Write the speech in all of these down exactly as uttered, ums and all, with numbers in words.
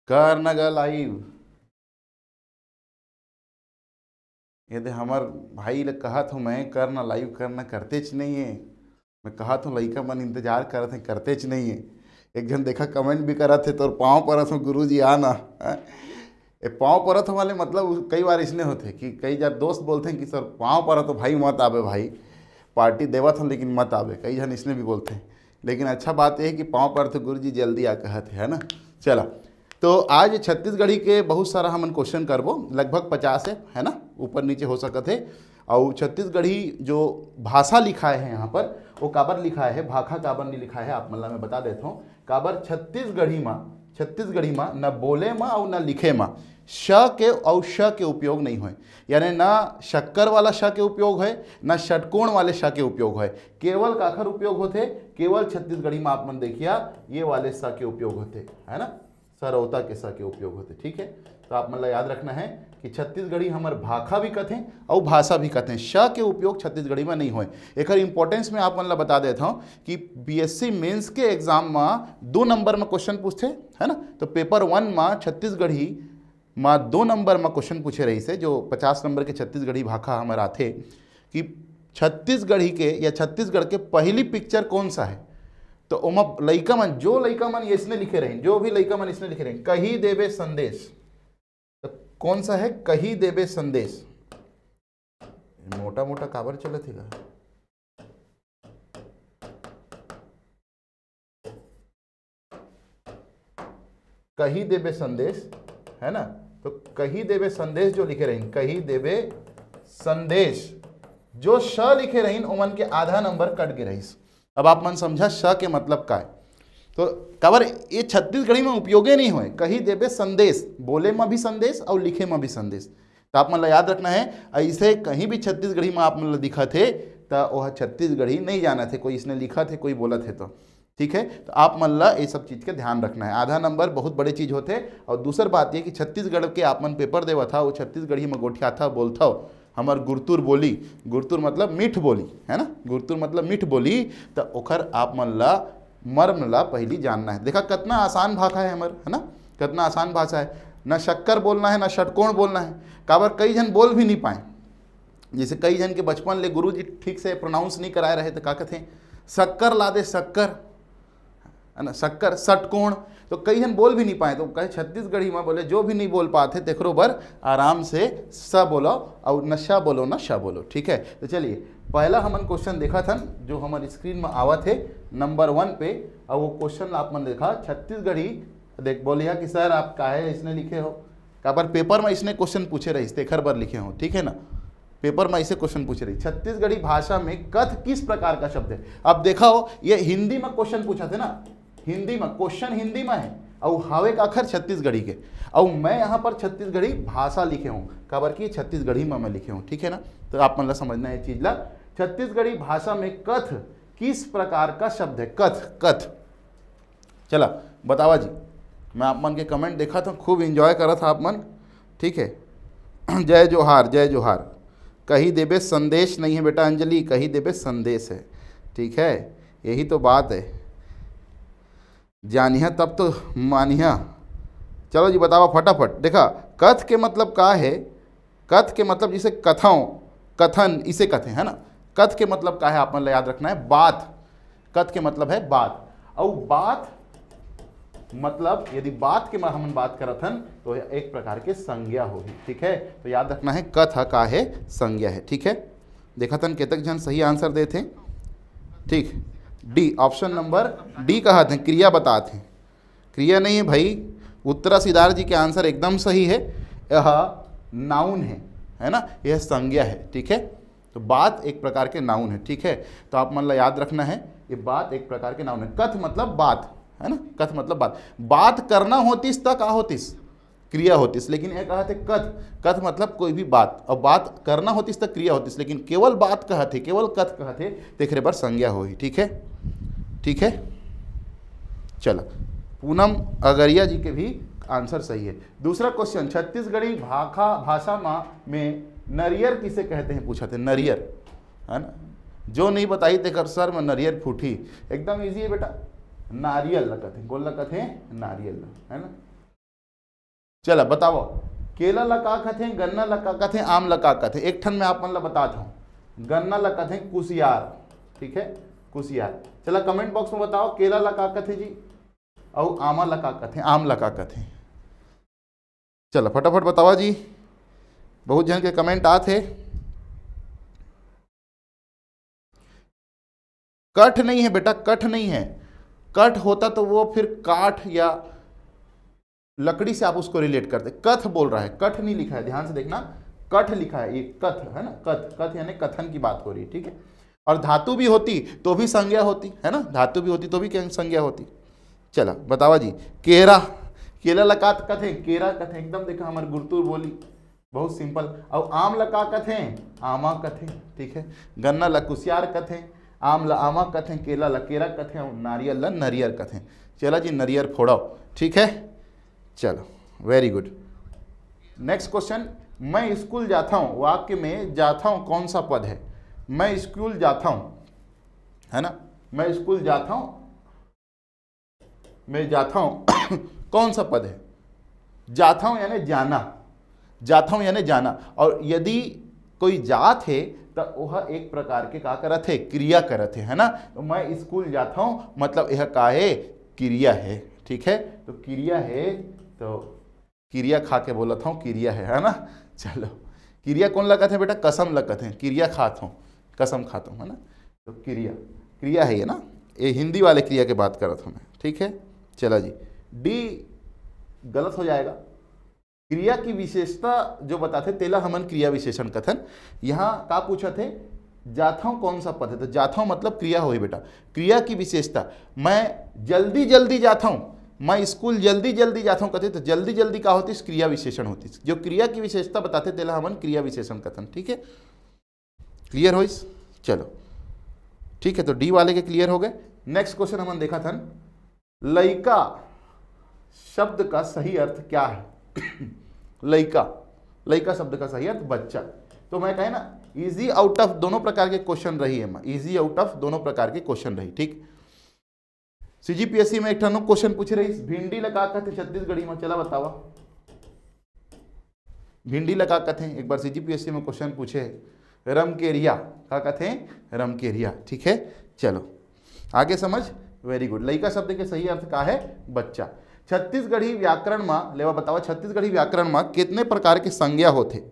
कर न गा लाइव। ये दे हमर भाई ल कहत हूँ मैं, कर ना लाइव, कर ना, करतेच नहीं है। मैं कहत हूँ लइका मन इंतजार करत हैं, करतेच नहीं है। एक झन देखा कमेंट भी करत है, "तोर पाँव परत हूँ गुरुजी, आ ना।" हैं? ये पाँव परत हूँ वाले मतलब उ-, कई बार इसने होथे कि कई जन दोस्त बोलते हैं कि "सर पाँव परत हूँ भाई, मत आबे भाई, पार्टी देवत हूँ लेकिन मत आबे।" कई झन इसने भी बोलते हैं। लेकिन अच्छा बात ये है कि पाँव परत हूँ गुरुजी, जल्दी आ कहत है, है ना। चला, तो आज छत्तीसगढ़ी के बहुत सारा हमन क्वेश्चन करबो, लगभग पचास है, है ना, ऊपर नीचे हो सकत है। और छत्तीसगढ़ी जो भाषा लिखाए है यहाँ पर, वो काबर लिखाए है, भाखा काबर नहीं लिखाए है, आप मन ला मैं बता देता हूँ। काबर छत्तीसगढ़ी मा, छत्तीसगढ़ी मा न बोले मा और न लिखे मा श के और श के उपयोग नहीं होए, यानी ना शक्कर वाला श के उपयोग होए, ना षटकोण वाले श के उपयोग होए। केवल काखर उपयोग होथे? केवल छत्तीसगढ़ी मा आप मन देखिया, ये वाले स के उपयोग होथे, है ना, सरौता के स के उपयोग होथे। ठीक है, तो आप मन ला याद रखना है कि छत्तीसगढ़ी हमर भाखा भी कथें और भाषा भी कथें, श के उपयोग छत्तीसगढ़ी में नहीं होए। एकर इंपॉर्टेंस में आप मन ला बता देता हूँ कि बीएससी मेंस के एग्जाम में दो नंबर में क्वेश्चन पूछते, है ना, तो पेपर वन में छत्तीसगढ़ी में दो नंबर में क्वेश्चन पूछे रहिस हे, जो पचास नंबर के छत्तीसगढ़ी भाखा हमर आथे कि छत्तीसगढ़ी के या छत्तीसगढ़ के पहली पिक्चर कौन सा है। तो ओमा लइका मन, जो लइका मन इसने लिखे रहिन, जो भी लइका मन इसने लिखे रहिन, कही देबे संदेश, तो कौन सा है? कही देबे संदेश। मोटा मोटा काबर चलत हे गा? कही देबे संदेश, है ना? तो कही देबे संदेश जो लिखे रहिन, कही देबे संदेश, जो श लिखे रहिन, ओमन के आधा नंबर कट गे रहिस। अब आप मन समझा श के मतलब का है। तो काबर ये छत्तीसगढ़ी में उपयोगे नहीं होए, कही देबे संदेश, बोले में भी संदेश और लिखे में भी संदेश। तो आप मन ला याद रखना है, ऐसे कहीं भी छत्तीसगढ़ी में आप मन ला दिखत हे, तो वह छत्तीसगढ़ी नहीं जानत हे, कोई इसने लिखत हे, कोई बोलत हे तो। ठीक है, तो आप मन ला ये सब चीज के ध्यान रखना है। आधा नंबर बहुत बड़े चीज होथे। और दूसर बात ये कि छत्तीसगढ़ के आप मन पेपर देवत हा, वो छत्तीसगढ़ी में गोठियाथा, बोलथव, हमर गुरतुर बोली, गुरतुर मतलब मीठ बोली, है ना, गुरतुर मतलब मीठ बोली, तो ओखर आप मन ला मर्म ला पहली जानना है। देखा, कितना आसान भाखा है हमर, है ना, कितना आसान भाषा है। ना शक्कर बोलना है, ना षटकोण बोलना है। काबर, कई झन बोल भी नहीं पाए। जैसे कई झन के बचपन ले गुरुजी ठीक से प्रोनाउंस नहीं कराए रहे, तो का कथे, "शक्कर ला दे, शक्कर", है ना, "शक्कर", षटकोण। तो कई झन बोल भी नहीं पाए, तो कहे छत्तीसगढ़ी में बोले, जो भी नहीं बोल पाते, तेकरो बर आराम से स बोलो और न श बोलो, न श बोलो। ठीक है, तो चलिए, पहला हमन क्वेश्चन देखत हन, जो हमर स्क्रीन में आवत हे नंबर वन पे, और वो क्वेश्चन आप मन देखा, छत्तीसगढ़ी देख बोलिया कि "सर, आप काहे इसने लिखे हो?" काबर, पेपर में इसने क्वेश्चन पूछे रहिस, तेखर बर लिखे हो, ठीक है ना। पेपर में ऐसे क्वेश्चन पूछे रहिस, "छत्तीसगढ़ी भाषा में कथ किस प्रकार का शब्द है?" अब देखा हो, ये हिंदी में क्वेश्चन पूछा थे ना, हिंदी में, क्वेश्चन हिंदी में है, और हावे का अखर छत्तीसगढ़ी के, और मैं यहाँ पर छत्तीसगढ़ी भाषा लिखे हूँ, काबर कि छत्तीसगढ़ी में मैं लिखे हूँ, ठीक है ना। तो आप मन ला समझना है ये चीज ला, छत्तीसगढ़ी भाषा में कथ किस प्रकार का शब्द है? कथ, कथ। चला, बतावा जी, मैं आप मन के कमेंट देखा था, खूब एंजॉय करा था आप मन, ठीक है। जय जोहार, जय जोहार। कही देबे संदेश नहीं है बेटा अंजलि, कही देबे संदेश है, ठीक है, यही तो बात है। जानिहा तब तो मानिहा। चलो जी, बतावा फटाफट। देखा, कथ के मतलब का है? कथ के मतलब जैसे कथाओं, कथन, इसे कथे, है ना। कथ के मतलब का है, आप मन ला याद रखना है, बात। कथ के मतलब है बात। और बात मतलब, यदि बात के म-, हमन बात करत हन, तो एक प्रकार के संज्ञा होही, ठीक है। तो याद रखना है, कथ ह का है? संज्ञा है, ठीक है। देखत हन, केतक झन सही आंसर देथे, ठीक। डी, ऑप्शन नंबर डी कहत हैं, क्रिया बतात हैं। क्रिया नहीं है भाई, उत्तरा सिद्धार्थ जी के आंसर एकदम सही है। यह नाउन है, है ना, यह संज्ञा है, ठीक है। तो बात एक प्रकार के नाउन है, ठीक है। तो आप मन ला याद रखना है, ये बात एक प्रकार के नाउन है। कथ मतलब बात, है ना, कथ मतलब बात। बात करना होतिस त का होतिस? क्रिया होतिस, लेकिन ये कहत हे कथ, कथ मतलब कोई भी बात, और बात करना होतिस त क्रिया होतिस, लेकिन केवल बात कहत हे, केवल कथ कहत हे, तेखरे बर संज्ञा होही, ठीक है, ठीक है। चला, पूनम अगरिया जी के भी आंसर सही है। दूसरा क्वेश्चन, छत्तीसगढ़ी भाखा, भाषा मा, में नरियर किसे कहते हैं, पूछा थे, नरियर, है ना। जो नहीं बताही तेकर सर में नरियर फूटी। एकदम ईजी है बेटा, नारियल ला कथे, गोल ला कथे, नारियल ला, है ना। चला बताओ, केला ला का कथे, गन्ना ला का कथे, आम ला का कथे? एक ठन मैं आप मन ला बतात हूँ, गन्ना ला कथे कुसियार, ठीक है, कुसियार। चला कमेंट बॉक्स में बताओ, केला ला का कथे जी, अउ आमा ला का कथे, आम ला का कथे? चला फटाफट बतावा जी, बहुत झन के कमेंट आत हे। कठ नहीं है बेटा, कठ नहीं है। कठ होता तो वो फिर काठ या लकड़ी से आप उसको रिलेट करते। कथ बोल रहा है, कठ नहीं लिखा है, ध्यान से देखना, कठ लिखा है, ये कथ है ना, कथ, कथ यानी कथन की बात हो रही है, ठीक है। और धातु भी होती तो भी संज्ञा होती है ना, धातु भी होती तो भी क्या संज्ञा होती। चला बतावा जी, केरा, केला ला का कथे, केरा कथे, एकदम देखा हमारे गुरतुर बोली, बहुत सिंपल। और आम ला का कथे, आमा कथे, ठीक है। गन्ना ला कुसियार कथे, आम ला आमा कथे, केला ला केरा कथे, और नारियल ला नरियर कथे। चला जी, नरियर फोड़ो, ठीक है। चलो, वेरी गुड। नेक्स्ट क्वेश्चन, मैं स्कूल जाता हूँ, वाक्य में जाता हूँ कौन सा पद है? मैं स्कूल जाता हूँ, है ना, मैं स्कूल जाता हूँ, मैं जाता हूँ कौन सा पद है? जाता हूँ यानी जाना, जाता हूँ यानी जाना। और यदि कोई जात है तो वह एक प्रकार के का करत है, क्रिया करत है, है ना। तो मैं स्कूल जाता हूँ मतलब यह का है, क्रिया है, ठीक है। तो क्रिया है, तो क्रिया खा के बोलत हूँ, क्रिया है, है ना। चलो, क्रिया कौन लगत है बेटा? कसम लगत है, क्रिया खात हूँ, कसम खात हूँ, है ना। तो क्रिया, क्रिया है ये ना, ये हिंदी वाले क्रिया के बात करत हूँ मैं, ठीक है। चला जी, डी गलत हो जाएगा। क्रिया की विशेषता जो बताथे तेला हमन क्रिया विशेषण कथन। यहाँ का पूछत हे, जाथव कौन सा पद है? तो जाथव मतलब क्रिया होही बेटा। क्रिया की विशेषता, मैं जल्दी जल्दी जाथव, मैं स्कूल जल्दी जल्दी जाथव कथे, तो जल्दी जल्दी का होती? क्रिया विशेषण होती। जो क्रिया की विशेषता बताथे तेला हमन क्रिया विशेषण कथन, ठीक है। क्लियर होइस? चलो ठीक है, तो डी वाले के क्लियर हो गए। नेक्स्ट क्वेश्चन हमन देखत हन, लइका शब्द का सही अर्थ क्या है? लइका, लइका शब्द का सही अर्थ बच्चा। तो मैं कहे ना, इजी आउट ऑफ दोनों प्रकार के क्वेश्चन रही है, इजी आउट ऑफ दोनों प्रकार के क्वेश्चन रही, ठीक। सीजीपीएससी में एक ठन क्वेश्चन पूछे रही, भिंडी ला का कथे छत्तीसगढ़ी में? चला बतावा, भिंडी ला का कथे? एक बार सीजीपीएससी में क्वेश्चन पूछे, रमकेरिया, का कथे? रमकेरिया, ठीक है। चलो आगे समझ, वेरी गुड। लइका शब्द के सही अर्थ का है? बच्चा। छत्तीसगढ़ी व्याकरण मा, लेवा बतावा, छत्तीसगढ़ी व्याकरण मा कितने प्रकार के संज्ञा होथे?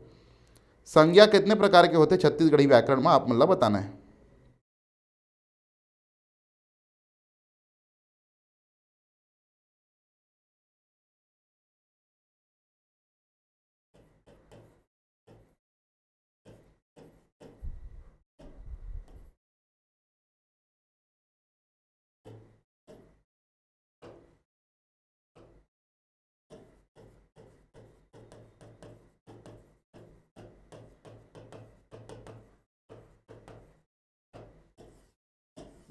संज्ञा कितने प्रकार के होथे छत्तीसगढ़ी व्याकरण मा, आप मन ला बताना है।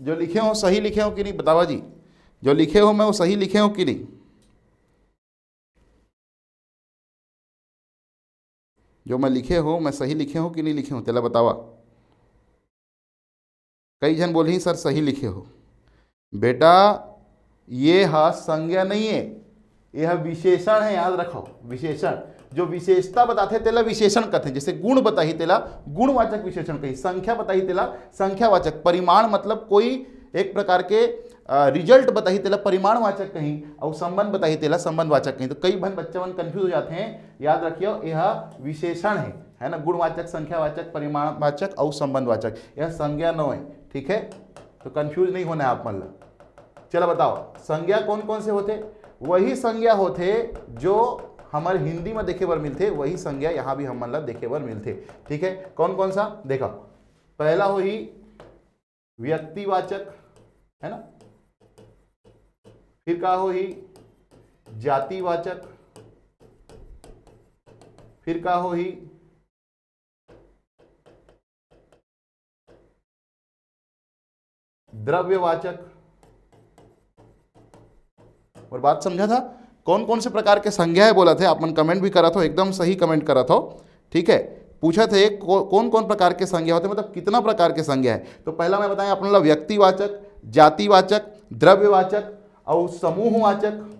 जो लिखे हो सही लिखे हो कि नहीं, बतावा जी। जो लिखे हो मैं वो सही लिखे हो कि नहीं? जो मैं लिखे हो मैं सही लिखे हो कि नहीं लिखे हो, तेला बतावा। कई झन बोलही, "सर, सही लिखे हो।" बेटा, ये हा संज्ञा नहीं है, ये हा विशेषण है, याद रखो। विशेषण, जो विशेषता बताथे, तेला विशेषण कथे। जैसे गुण बताही, तेला गुणवाचक विशेषण कही। संख्या बताही, तेला संख्यावाचक। परिमाण मतलब कोई एक प्रकार के, अ, रिजल्ट बताही, तेला परिमाणवाचक कही, और संबंध बताही, तेला संबंधवाचक कही। तो कई भन बच्चा मन कंफ्यूज हो जाते हैं। याद रखियो, ये हा विशेषण है, है ना, गुणवाचक, संख्यावाचक, परिमाणवाचक और संबंधवाचक। यह संज्ञा नो है, ठीक है। तो कंफ्यूज नहीं होना है आप मन ला। चला बताओ, संज्ञा कौन कौन से होथे? वही संज्ञा होथे जो हमर हिंदी में देखे बर मिलथे, वही संज्ञा यहाँ भी हमन ला देखे बर मिलथे, ठीक है। कौन कौन सा? देखा, पहला होही व्यक्तिवाचक, है ना, फिर का होही? जातिवाचक, फिर का होही? द्रव्यवाचक। और बात समझा था, कौन कौन से प्रकार के संज्ञा है बोला थे, आप मन कमेंट भी करा थो, एकदम सही कमेंट करा थो, ठीक है। पूछा थे को, कौन कौन प्रकार के संज्ञा होते, मतलब कितना प्रकार के संज्ञा है। तो पहला मैं बताएं अपन ला, व्यक्तिवाचक, जातिवाचक, द्रव्यवाचक और समूहवाचक।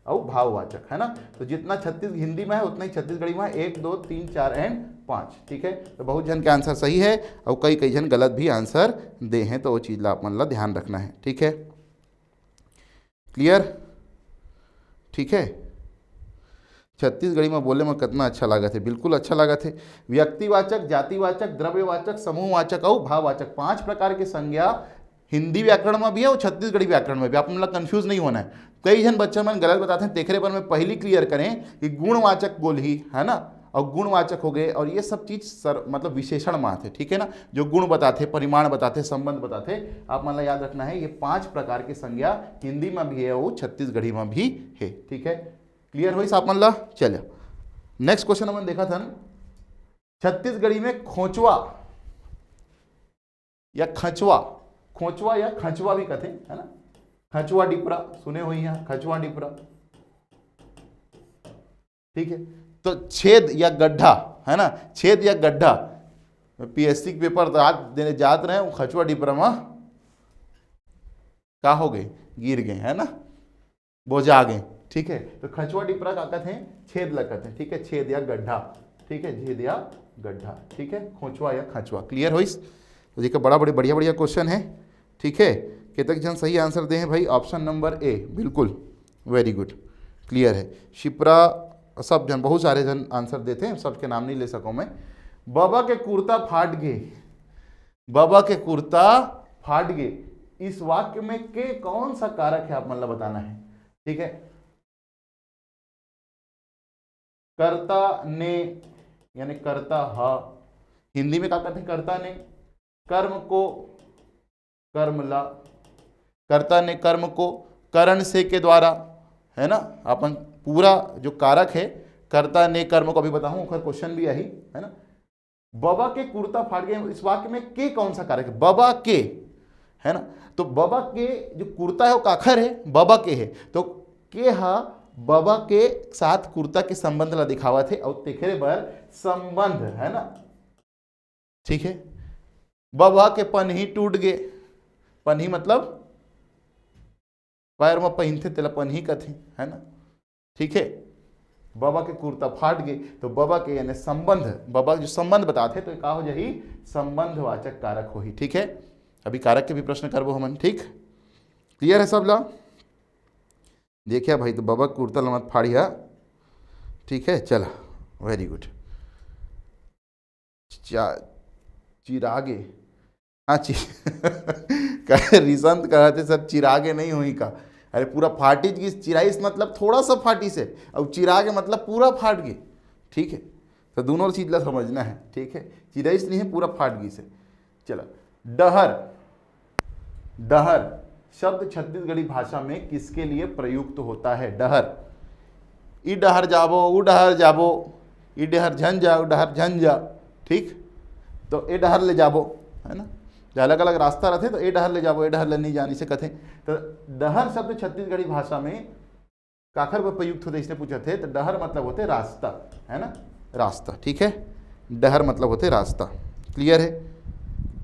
और भाववाचक, है ना। तो जितना छत्तीस हिंदी में है उतना ही छत्तीसगढ़ी में है, एक, दो, तीन, चार and पाँच। ठीक है, तो बहुत जन के आंसर सही है और कई कई जन गलत भी आंसर दे हैं, तो वो चीज़ ला आप मन ला ध्यान रखना है। ठीक है, क्लियर? ठीक है, छत्तीसगढ़ी में बोले में कितना अच्छा लागत है, बिल्कुल अच्छा लागत है। व्यक्तिवाचक, जातिवाचक, द्रव्यवाचक, समूहवाचक और भाववाचक, पांच प्रकार के संज्ञा हिंदी व्याकरण में भी है और छत्तीसगढ़ी व्याकरण में भी। आप मन ला कंफ्यूज नहीं होना है। कई जन बच्चा मन गलत बताते हैं, तेखरे पर मैं पहली क्लियर करें कि गुणवाचक गोलही, है ना, और गुणवाचक हो गए, और ये सब चीज सर मतलब विशेषण मात्र है, ठीक है ना, जो गुण बताते, परिमाण बताते, संबंध बताते। आप मन ला याद रखना है, ये पांच प्रकार के संज्ञा हिंदी में भी है और छत्तीसगढ़ी में भी है। ठीक है, क्लियर होइस आप मन ला? चलिए, नेक्स्ट क्वेश्चन हमन देखत हन, छत्तीसगढ़ी में खोचवा या खचवा, खोचवा या खचवा भी कथे, है ना, खचवा डिपरा सुने होइहा, खचवा डिपरा। ठीक है, तो छेद या गड्ढा, है ना, छेद या गड्ढा, पीएससी के पेपर तो आज देने जात रहे, वो खचवा डिपरा में का हो गए, गिर गए, है ना, बोजा गए। ठीक है, तो खचवा डिपरा का कहते हैं, छेद ला कहते हैं। ठीक है, छेद या गड्ढा। ठीक है, छेद या गड्ढा। ठीक है, खोचवा या खचवा। क्लियर होइस? तो देखिए, बड़ा बड़े बढ़िया बढ़िया क्वेश्चन है। ठीक है, कितने जन सही आंसर दे हैं भाई? ऑप्शन नंबर ए, बिल्कुल, वेरी गुड, क्लियर है। शिप्रा, सब जन, बहुत सारे जन आंसर देते हैं, सबके नाम नहीं ले सकूँ मैं। बबा के कुर्ता फाट गए, बबा के कुर्ता फाट गए, इस वाक्य में के कौन सा कारक है, आप मन ला बताना है। ठीक है, कर्ता ने, यानी कर्ता हा, हिंदी में का कहते हैं? कर्ता ने कर्म को, कर्म ला, कर्ता ने कर्म को करण से के द्वारा, है ना, अपन पूरा जो कारक है, कर्ता ने कर्म को अभी बताऊं, ओकर क्वेश्चन भी आही, है ना। बबा के कुर्ता फाट गए, इस वाक्य में के कौन सा कारक है? बबा के, है ना। तो बबा के जो कुर्ता है वो काखर है? बबा के है। तो के हा बबा के साथ कुर्ता के संबंध ला दिखावत है और तेखरे बर संबंध, है ना। ठीक है, बबा के पनही टूट गे, पनही मतलब पैर में पहिनथे तेला पनही कथे, है ना। ठीक है, बबा के कुर्ता फाट गे, तो बबा के यानी संबंध, बबा जो संबंध बताथे तो का हो जाही? संबंधवाचक कारक होही। ठीक है, अभी कारक के भी प्रश्न करबो हमन। ठीक, क्लियर है सब ला? देखिए भाई, तो बबा के कुर्ता ला मत फाड़िया। ठीक है, चला, वेरी गुड। चा-, चिरागे, हाँ, चि-, कहे रिसंत कहते सर, चिरागे नहीं हुई का? अरे, पूरा फाटिस गिस, चिराइस मतलब थोड़ा सा फाटिस है, और चिरागे मतलब पूरा फाट गए। ठीक है, तो दोनों चीज ला समझना है। ठीक है, चिराइस नहीं है, पूरा फाट गिस है। चला, डहर, डहर शब्द छत्तीसगढ़ी भाषा में किसके लिए प्रयुक्त होता है? डहर, ई डहर जाबो, ऊ डहर जाबो, ई डहर झन जा, ऊ डहर झन जा। ठीक, तो ए डहर ले जाबो, है ना, जो अलग अलग रास्ता रहते तो ए डहर ले जाबो, ए डहर ले नहीं जानी से कथे। तो डहर शब्द छत्तीसगढ़ी भाषा में काखर बर प्रयुक्त होते, इसने पूछा थे, तो डहर मतलब होते रास्ता, है ना, रास्ता। ठीक है, डहर मतलब होते रास्ता। क्लियर है,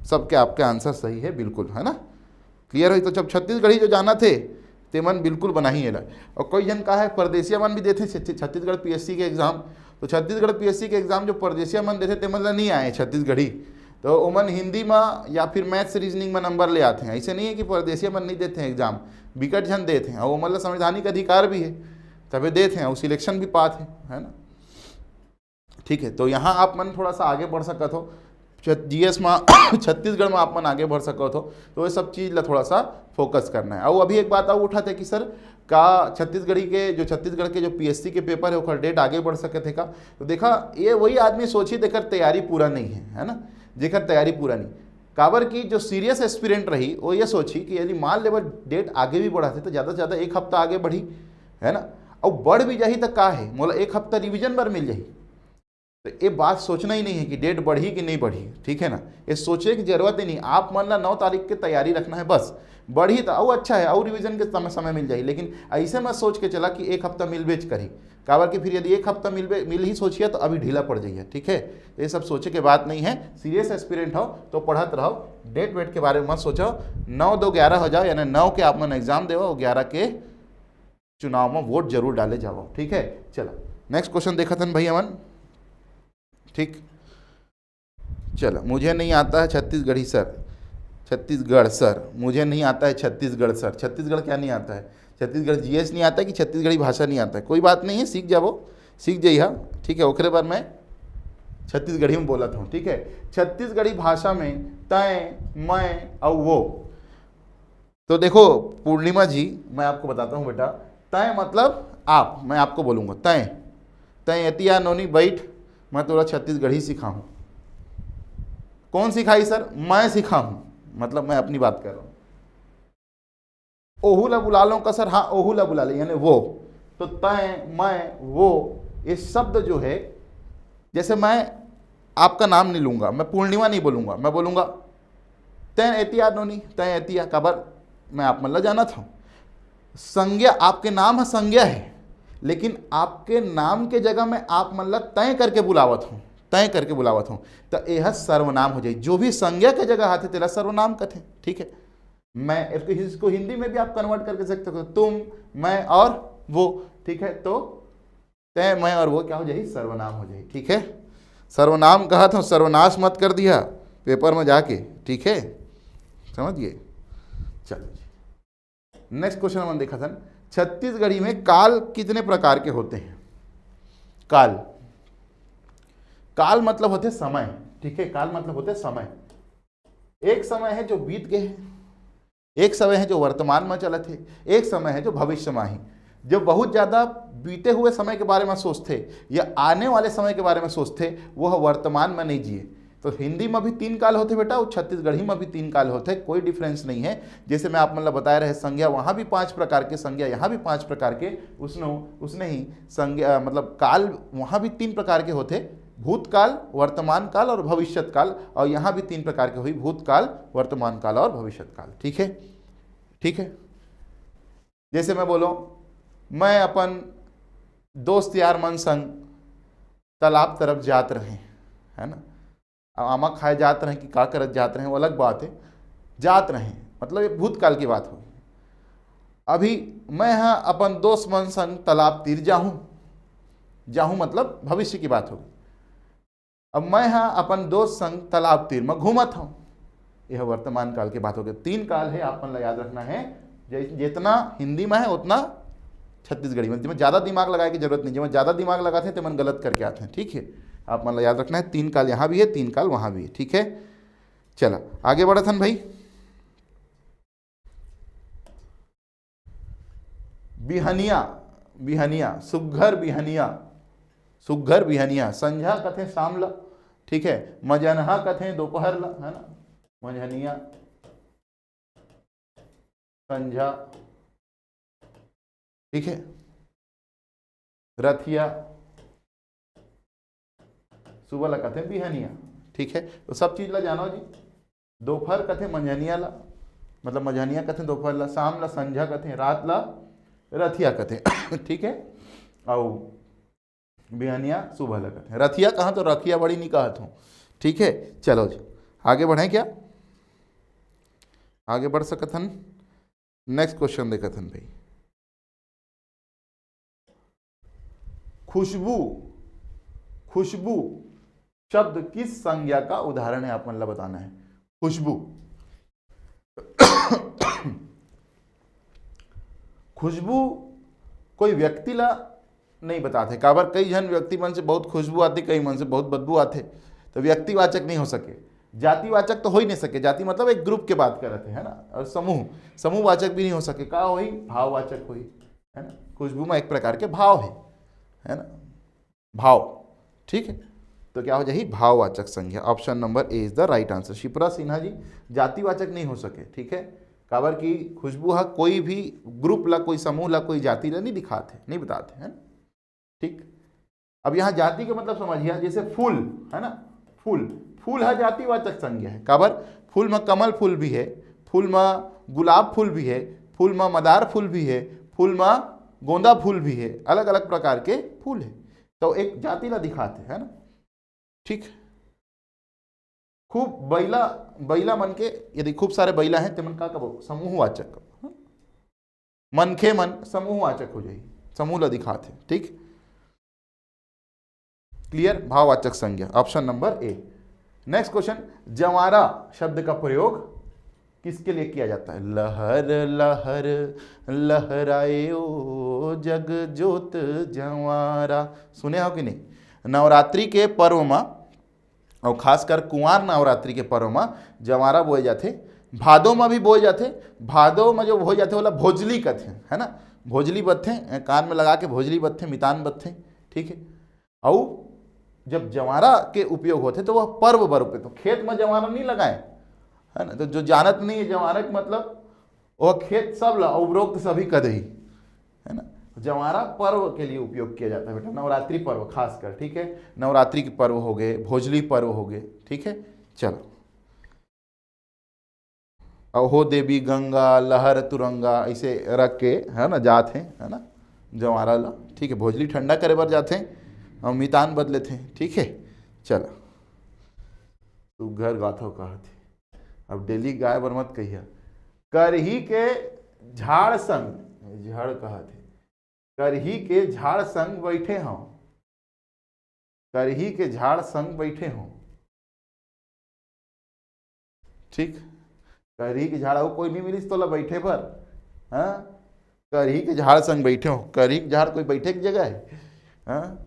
सबके आपके आंसर सही है, बिल्कुल, है ना। क्लियर है, तो जब छत्तीसगढ़ी जो जाना थे, ते मन बिल्कुल बनाही एला। और कोई जन का है, परदेसिया मन भी देते छ-, छत्तीसगढ़ पीएससी के एग्जाम, तो छत्तीसगढ़ पीएससी के एग्जाम जो परदेसिया मन देते, ते मन ला नहीं आए छत्तीसगढ़ी, तो ओमन हिंदी में या फिर मैथ्स रीजनिंग में नंबर ले आते हैं। ऐसे नहीं है कि परदेसिया मन नहीं देते हैं एग्जाम, बिकट झन देते हैं, और ओमन ला संवैधानिक अधिकार भी है, तबे देते हैं, और सिलेक्शन भी पाते हैं, है ना। ठीक है, तो यहाँ आप मन थोड़ा सा आगे बढ़ सकत हो, जीएस में छत्तीसगढ़ में आप मन आगे बढ़ सकत हो, तो ये सब चीज़ ला थोड़ा सा फोकस करना है। और अभी एक बात और उठाते कि सर, का छत्तीसगढ़ी के जो, छत्तीसगढ़ के जो पीएससी के पेपर है, ओकर डेट आगे बढ़ सकत है का? तो देखा, ये वही आदमी सोची जेकर तैयारी पूरा नहीं है, है ना, जेकर तैयारी पूरा नहीं। काबर कि जो सीरियस एस्पिरेंट रही, वो ये सोची कि यदि मान लेवल डेट आगे भी बढ़ाते तो ज़्यादा से ज़्यादा एक हफ्ता आगे बढ़ी, है ना, और बढ़ भी जाही तो का है, मोला एक हफ्ता रिवीजन बर मिल जाही। तो ये बात सोचना ही नहीं है कि डेट बढ़ी कि नहीं बढ़ी, ठीक है ना, ये सोचे की जरूरत ही नहीं। आप मन ला नौ तारीख के तैयारी रखना है बस। बढ़ी तो और अच्छा है, और रिवीजन के समय, समय मिल जाही, लेकिन ऐसे मत सोच के चला कि एक हफ्ता मिलबेच करही, काबर कि फिर यदि एक हफ्ता मिलबे, मिल ही सोचिए तो अभी ढीला पड़ जाइए। ठीक है, तो ये सब सोचे के बात नहीं है। सीरियस एस्पिरेंट हो तो पढ़त रहो, डेट वेट के बारे में मत सोचो। नौ दो ग्यारह हो जाओ, यानी नौ के आप मन एग्जाम देवो, ग्यारह के चुनाव में वोट जरूर डाले जावव। ठीक है, चला नेक्स्ट क्वेश्चन देखत हन भाई हमन। ठीक, चला, मुझे नहीं आता है छत्तीसगढ़ी सर, छत्तीसगढ़ सर, मुझे नहीं आता है छत्तीसगढ़ सर। छत्तीसगढ़ क्या नहीं आता है? छत्तीसगढ़ जीएस नहीं आता है कि छत्तीसगढ़ी भाषा नहीं आता है? कोई बात नहीं है, सीख जावो, सीख जइहा। ठीक है, ओकरे बर मैं छत्तीसगढ़ी में बोलत हूँ। ठीक है, छत्तीसगढ़ी भाषा में तय, मैं और वो। तो देखो पूर्णिमा जी, मैं आपको बताता हूँ बेटा, तय मतलब आप, मैं आपको बोलूँगा तय, तय एतिया नोनी बैठ, मैं तोला छत्तीसगढ़ी सिखाहूँ। कौन सिखाई सर? मैं सिखाहूँ, मतलब मैं अपनी बात कर रहा हूँ। ओहू ला बुला लो का सर? हाँ, ओहू ला बुला ले, यानी वो। तो तय, मैं, वो, ये शब्द जो है, जैसे मैं आपका नाम नहीं लूँगा, मैं पूर्णिमा नहीं बोलूँगा, मैं बोलूँगा तय एतिया नोनी, तय एतिया। काबर? मैं आप मन ला जानत हूँ। संज्ञा, आपके नाम ह संज्ञा है, लेकिन आपके नाम के जगह मैं आप मन ला तय करके बुलावत हूँ, तय करके बुलावत हूँ, तो यह सर्वनाम हो जाए। जो भी संज्ञा के जगह आथे तेला सर्वनाम कथे। ठीक है, मैं इसको, इसको हिंदी में भी आप कन्वर्ट करके सकते हो, तुम, मैं और वो। ठीक है, तो तय, मैं और वो क्या हो जाही? सर्वनाम हो जाही। ठीक है, सर्वनाम कहा था, सर्वनाश मत कर दिया पेपर में जाके। ठीक है, समझ गए? चलो जी, नेक्स्ट क्वेश्चन हम देखा था, छत्तीसगढ़ी में काल कितने प्रकार के होते हैं? काल, काल मतलब होते समय। ठीक है, काल मतलब होते समय। एक समय है जो बीत गए है, एक समय है जो वर्तमान में चलत है, एक समय है जो भविष्य में ही। जो बहुत ज़्यादा बीते हुए समय के बारे में सोचते या आने वाले समय के बारे में सोचते, वो वर्तमान में नहीं जिए। तो हिंदी में भी तीन काल होते बेटा, और छत्तीसगढ़ी में भी तीन काल होते, कोई डिफरेंस नहीं है। जैसे मैं आप मतलब बताए रहे, संज्ञा वहाँ भी पांच प्रकार के, संज्ञा यहाँ भी पांच प्रकार के, उसने उसने ही संज्ञा मतलब काल वहाँ भी तीन प्रकार के होते, भूतकाल, वर्तमान काल और भविष्यत काल। और यहाँ भी तीन प्रकार के हुई, भूतकाल, वर्तमान काल और भविष्यत काल। ठीक है, ठीक है, जैसे मैं बोलो, मैं अपन दोस्त यार मन संग तालाब तरफ जात रहे, है ना? अब आमा खाए जात रहे कि का करत जात रहे, वो अलग बात है। जात रहे मतलब ये भूतकाल की बात हो। अभी मैं हाँ अपन दोस्त मन संग तालाब तीर जाहूँ, जाहूँ मतलब भविष्य की बात होगी। अब मैं हाँ अपन दोस्त संग तालाब तीर में घूमत हूँ, यह वर्तमान काल की बात होगी। तीन काल है, आप मन ला याद रखना है। जै- जितना हिंदी में है उतना छत्तीसगढ़ी में, जेमा ज़्यादा दिमाग लगाए की जरूरत नहीं। जेमा ज़्यादा दिमाग लगाते हैं तेमन गलत करके आते हैं। ठीक है, आप मन ला याद रखना है, तीन काल यहाँ भी है, तीन काल वहाँ भी है। ठीक है, चला आगे बढ़त हन भाई। बिहनिया, बिहनिया, सुग्घर बिहनिया, सुग्घर बिहनिया, संझा कथे शाम ला। ठीक है, मजनहा कथे दोपहर ला, है ना? मझनिया, संझा, ठीक है, रथिया, सुबह ला कथे बिहनिया। ठीक है, तो सब चीज ला जानो जी। दोपहर कथे मंझनिया ला, मतलब मझनिया कथे दोपहर ला, शाम ला संझा कथे, रात ला रथिया कथे। ठीक है, अउ बिहनिया सुबह ला कथे। रथिया कहाँ तो रखिया बड़ी नहीं कहत हूँ। ठीक है, चलो जी, आगे बढ़े क्या? आगे बढ़ सकत हन। नेक्स्ट क्वेश्चन देखत हन भाई, खुशबू, खुशबू शब्द किस संज्ञा का उदाहरण है, आप मन ला बताना है। खुशबू, खुशबू कोई व्यक्ति ला नहीं बताते, काबर कई झन व्यक्ति मन से बहुत खुशबू आती, कई मन से बहुत बदबू आते, तो व्यक्तिवाचक नहीं हो सके, जातिवाचक तो हो ही नहीं सके। जाति मतलब एक ग्रुप के बात करत है, है ना, और समूह, समूहवाचक भी नहीं हो सके। का होही? भाववाचक होही, है ना। खुशबू में एक प्रकार के भाव है, है ना, भाव। ठीक है, तो क्या हो जाही? भाववाचक संज्ञा। Option number A is the right answer। Shipra Sinha ji, जातिवाचक नहीं हो सके। ठीक है, काबर कि खुशबू हा कोई भी ग्रुप ला, कोई समूह ला, कोई जाति ला नहीं दिखाते, नहीं बताते, है ना। ठीक, अब यहाँ जाति का मतलब समझिए, जैसे फूल है ना, फूल, फूल हा जातिवाचक संज्ञा है। काबर? फूल में कमल फूल भी है, फूल में गुलाब फूल भी है, फूल में मदार फूल भी है, फूल में गोंदा फूल भी है, अलग अलग प्रकार के फूल है। तो एक जाति ला दिखाते, है ना। ठीक, खूब बैला, बैला मन के यदि खूब सारे बैला हैं, तेमन का कबो? समूहवाचक कबो, हाँ? मनखे मन समूहवाचक हो जाही, समूह ला दिखाथे। ठीक, क्लियर? भाववाचक संज्ञा, option number A। Next question, जंवारा शब्द का प्रयोग किसके लिए किया जाता है? लहर लहर लहराए ओ जग जोत जंवारा, सुने हो कि नहीं? नवरात्रि के पर्व में, और खासकर कुंवार नवरात्रि के पर्व में जंवारा बोए जाथे, भादो में भी बोए जाथे। भादो में जो बोए जाथे, ओला भोजली कथे, है ना? भोजली बत्थे, कान में लगा के भोजली बत्थे, मितान बत्थे, ठीक है। अउ जब जंवारा के उपयोग होथे, तो वह पर्व बर उपयोग, तो खेत में जंवारा नहीं लगाए, है ना? तो जो जानत नहीं है जंवारा के मतलब, वह खेत सब ला, उपरोक्त सभी कदही, है ना? जंवारा पर्व के लिए उपयोग किया जाता है बेटा, नवरात्रि पर्व खासकर, ठीक है? नवरात्रि के पर्व हो गए, भोजली पर्व हो गए, ठीक है? चलो, अहो देवी गंगा, लहर तुरंगा, ऐसे रख के, है ना, जात हैं, है ना, जंवारा ला, ठीक है? भोजली ठंडा करे बर जाते हैं, और मितान बदले थे, ठीक है? चलो, तू घर गाथो कहत हे, अब डेली गाय बर मत कहिया। करही के झाड़ संग, झाड़ कहत हे, करही के झाड़ संग बैठे हंव, करही के झाड़ संग बैठे हंव। ठीक, करही के झाड़, अउ कोई नहीं मिलिस तोला बैठे बर, हाँ? करही के झाड़ संग बैठे हंव, करही के झाड़ कोई बैठे के जगह है? हाँ,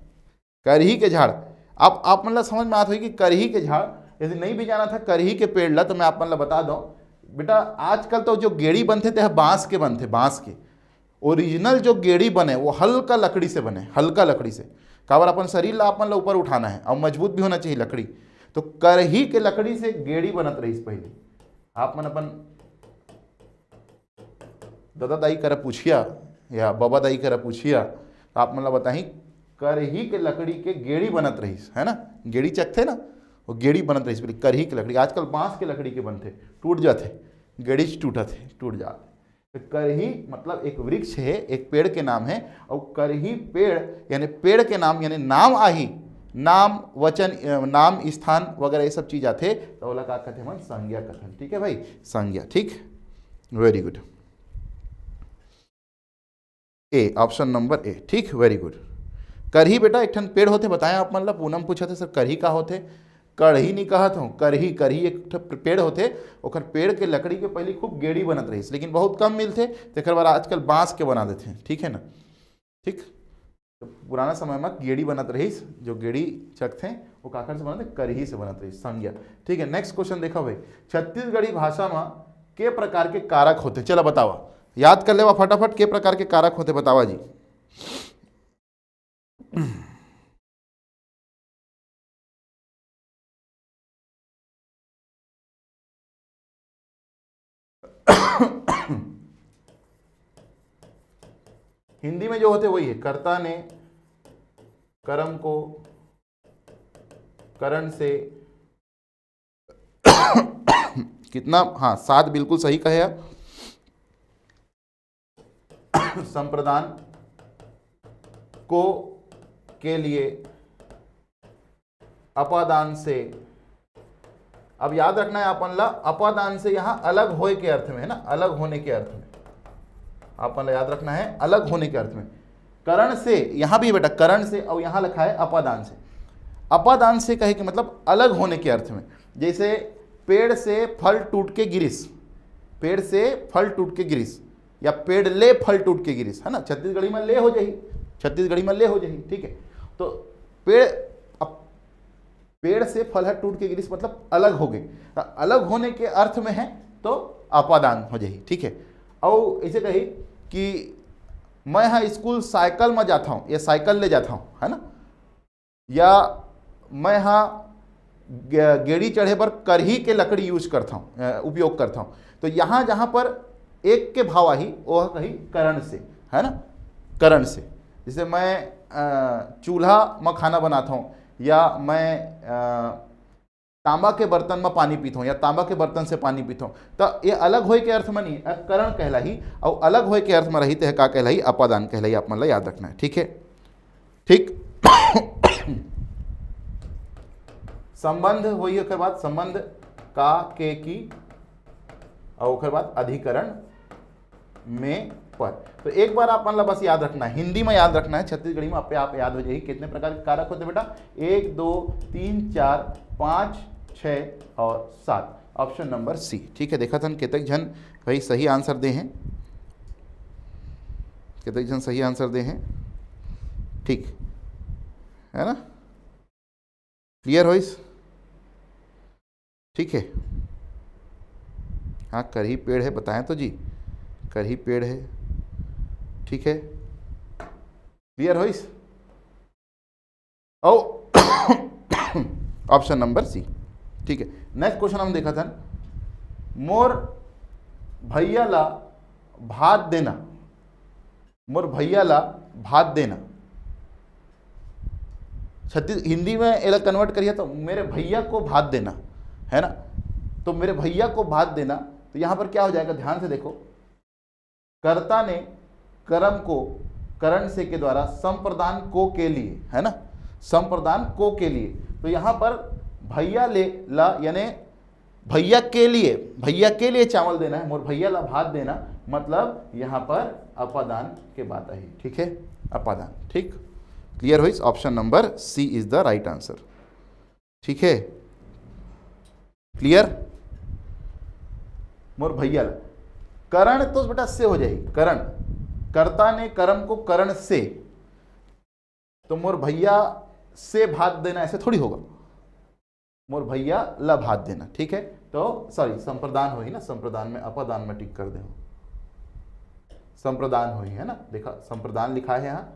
करही के झाड़। आप, आप मन ला समझ में आत होही कि करही के झाड़, यदि नहीं भी जाना था, करही के पेड़ ला, तो मैं आप मन ला बता दूं बेटा, आजकल तो जो गेड़ी बनथे, ते ह बांस के बनथे, बांस के। ओरिजिनल जो गेड़ी बने, वो हल्का लकड़ी से बने, हल्का लकड़ी से। काबर अपन शरीर ला, अपन ला ऊपर उठाना है, और मजबूत भी होना चाहिए लकड़ी। तो करही के लकड़ी से गेड़ी बनत रहिस पहले। आप मन अपन ददा दाई करा पूछिया या बबा दाई करा पूछिया, तो आप मन ला बताही, करही के लकड़ी के गेड़ी बनत रहिस, है ना? गेड़ी चकथे ना, वो गेड़ी बनत रहिस, बोले, करही के लकड़ी। आजकल बांस के लकड़ी के बनथे, टूट जाथे, गेड़ीच टूटत हे, टूट जात। तो करही मतलब एक वृक्ष है, एक पेड़ के नाम है, और करही पेड़ यानी पेड़ के नाम, यानी नाम आही, नाम वचन, अ, नाम स्थान वगैरह ये सब चीज आथे, तो ओला का कथे हमन? संज्ञा कथन। ठीक है भाई, संज्ञा। ठीक, very good। A, option number A। ठीक, very good। करही बेटा एक ठन पेड़ होथे, बताया आप मन ला, पूनम पूछत हे, "सर, करही का होथे?" कढ़ही नहीं कहत हूँ, करही, करही एक ठो पेड़ होथे, ओकर पेड़ के लकड़ी के पहली खूब गेड़ी बनत रहिस, लेकिन बहुत कम मिलथे, तेकर बर आजकल बांस के बना देथे, ठीक है ना? ठीक, तो पुराना समय में गेड़ी बनत रहिस, जो गेड़ी चकथे, वो काकर से बनत हे? करही से बनत रहिस, संज्ञा। ठीक है, next question देखा भाई, छत्तीसगढ़ी भाषा में के प्रकार के कारक होथे? चला बतावा, याद कर लेवा फटाफट, के प्रकार के कारक होथे, बतावा जी। हिंदी में जो होथे वही है, कर्ता ने कर्म को करण से कितना, हाँ, सात बिल्कुल सही कहे आप। संप्रदान को के लिए अपादान से। अब याद रखना है अपन ला, अपादान से यहाँ अलग होए के अर्थ में है ना, अलग होने के अर्थ में अपन ला याद रखना है, अलग होने के अर्थ में। करण से, यहाँ भी बेटा करण से, और यहाँ लिखा है अपादान से। अपादान से कहे के मतलब अलग होने के अर्थ में, जैसे पेड़ से फल टूट के गिरिस, पेड़ से फल टूट के गिरिस, या पेड़ ले फल टूट के गिरिस, है ना, छत्तीसगढ़ी में ले हो जाही, छत्तीसगढ़ी में ले हो जाही, ठीक है। तो पेड़, अब पेड़ से फल ह टूट के गिरिस मतलब अलग हो गए, तो अलग होने के अर्थ में है तो अपादान हो जाही, ठीक है। और ऐसे कही कि मैं हा स्कूल साइकिल में जाता हूँ या साइकिल ले जाता हूँ, है ना, या मैं हा गे-, गेड़ी चढ़े बर करही के लकड़ी यूज करता हूँ, अ, उपयोग करता हूँ। तो यहाँ जहाँ पर एक के भाव आही, वो कही करण से, है ना, करण से। जैसे मैं, अ, चूल्हा में खाना बनाता हूँ, या मैं, अ, तांबा के बर्तन में पानी पीता हूँ, या तांबा के बर्तन से पानी पीता हूँ, तो ये अलग होए के अर्थ में नहीं, अ, करण कहलाही, और अलग होए के अर्थ में रही तो का कहलाही? अपादान कहलाही। आप मन ला याद रखना है, ठीक है। ठीक। संबंध होई, ओकर बाद संबंध का, के, की, और ओकर बाद अधिकरण में पर। तो एक बार आप मन ला बस याद रखना है, हिंदी में याद रखना है, छत्तीसगढ़ी में आपे आप याद हो जाही। कितने प्रकार के कारक होते बेटा? एक, दो, तीन, चार, पाँच, छः और सात। Option number C. ठीक है, देखत हन कतेक झन भाई सही आंसर दे हैं, कतेक झन सही आंसर दे हैं। ठीक है ना, क्लियर होइस? ठीक है, हाँ, करही पेड़ है, बताएं तो जी, करही पेड़ है। ठीक है, क्लियर होइस? ओ, ऑप्शन नंबर सी। ठीक है, नेक्स्ट क्वेश्चन हम देखत हन, मोर भैया ला भात देना, मोर भैया ला भात देना। छत्तीस, हिंदी में एला कन्वर्ट करिए तो मेरे भैया को भात देना, है ना? तो मेरे भैया को भात देना, तो यहाँ पर क्या हो जाएगा, ध्यान से देखो, कर्ता ने कर्म को करण से के द्वारा संप्रदान को के लिए, है ना, संप्रदान को के लिए। तो यहाँ पर भैया ले ला, यानी भैया के लिए, भैया के लिए चावल देना है, मोर भैया ला भात देना, मतलब यहाँ पर अपादान के बात आई। ठीक है, अपादान। ठीक, क्लियर होइस? Option number C is the right answer। ठीक है, क्लियर? मोर भैया ला, करण तो बेटा से हो जाही, करण, कर्ता ने कर्म को करण से, तो मोर भैया से भात देना ऐसे थोड़ी होगा, मोर भैया ला भात देना। ठीक है, तो सॉरी, संप्रदान होही ना, संप्रदान में अपादान में टिक कर दे, संप्रदान होही, है ना? देखा, संप्रदान लिखा है यहाँ,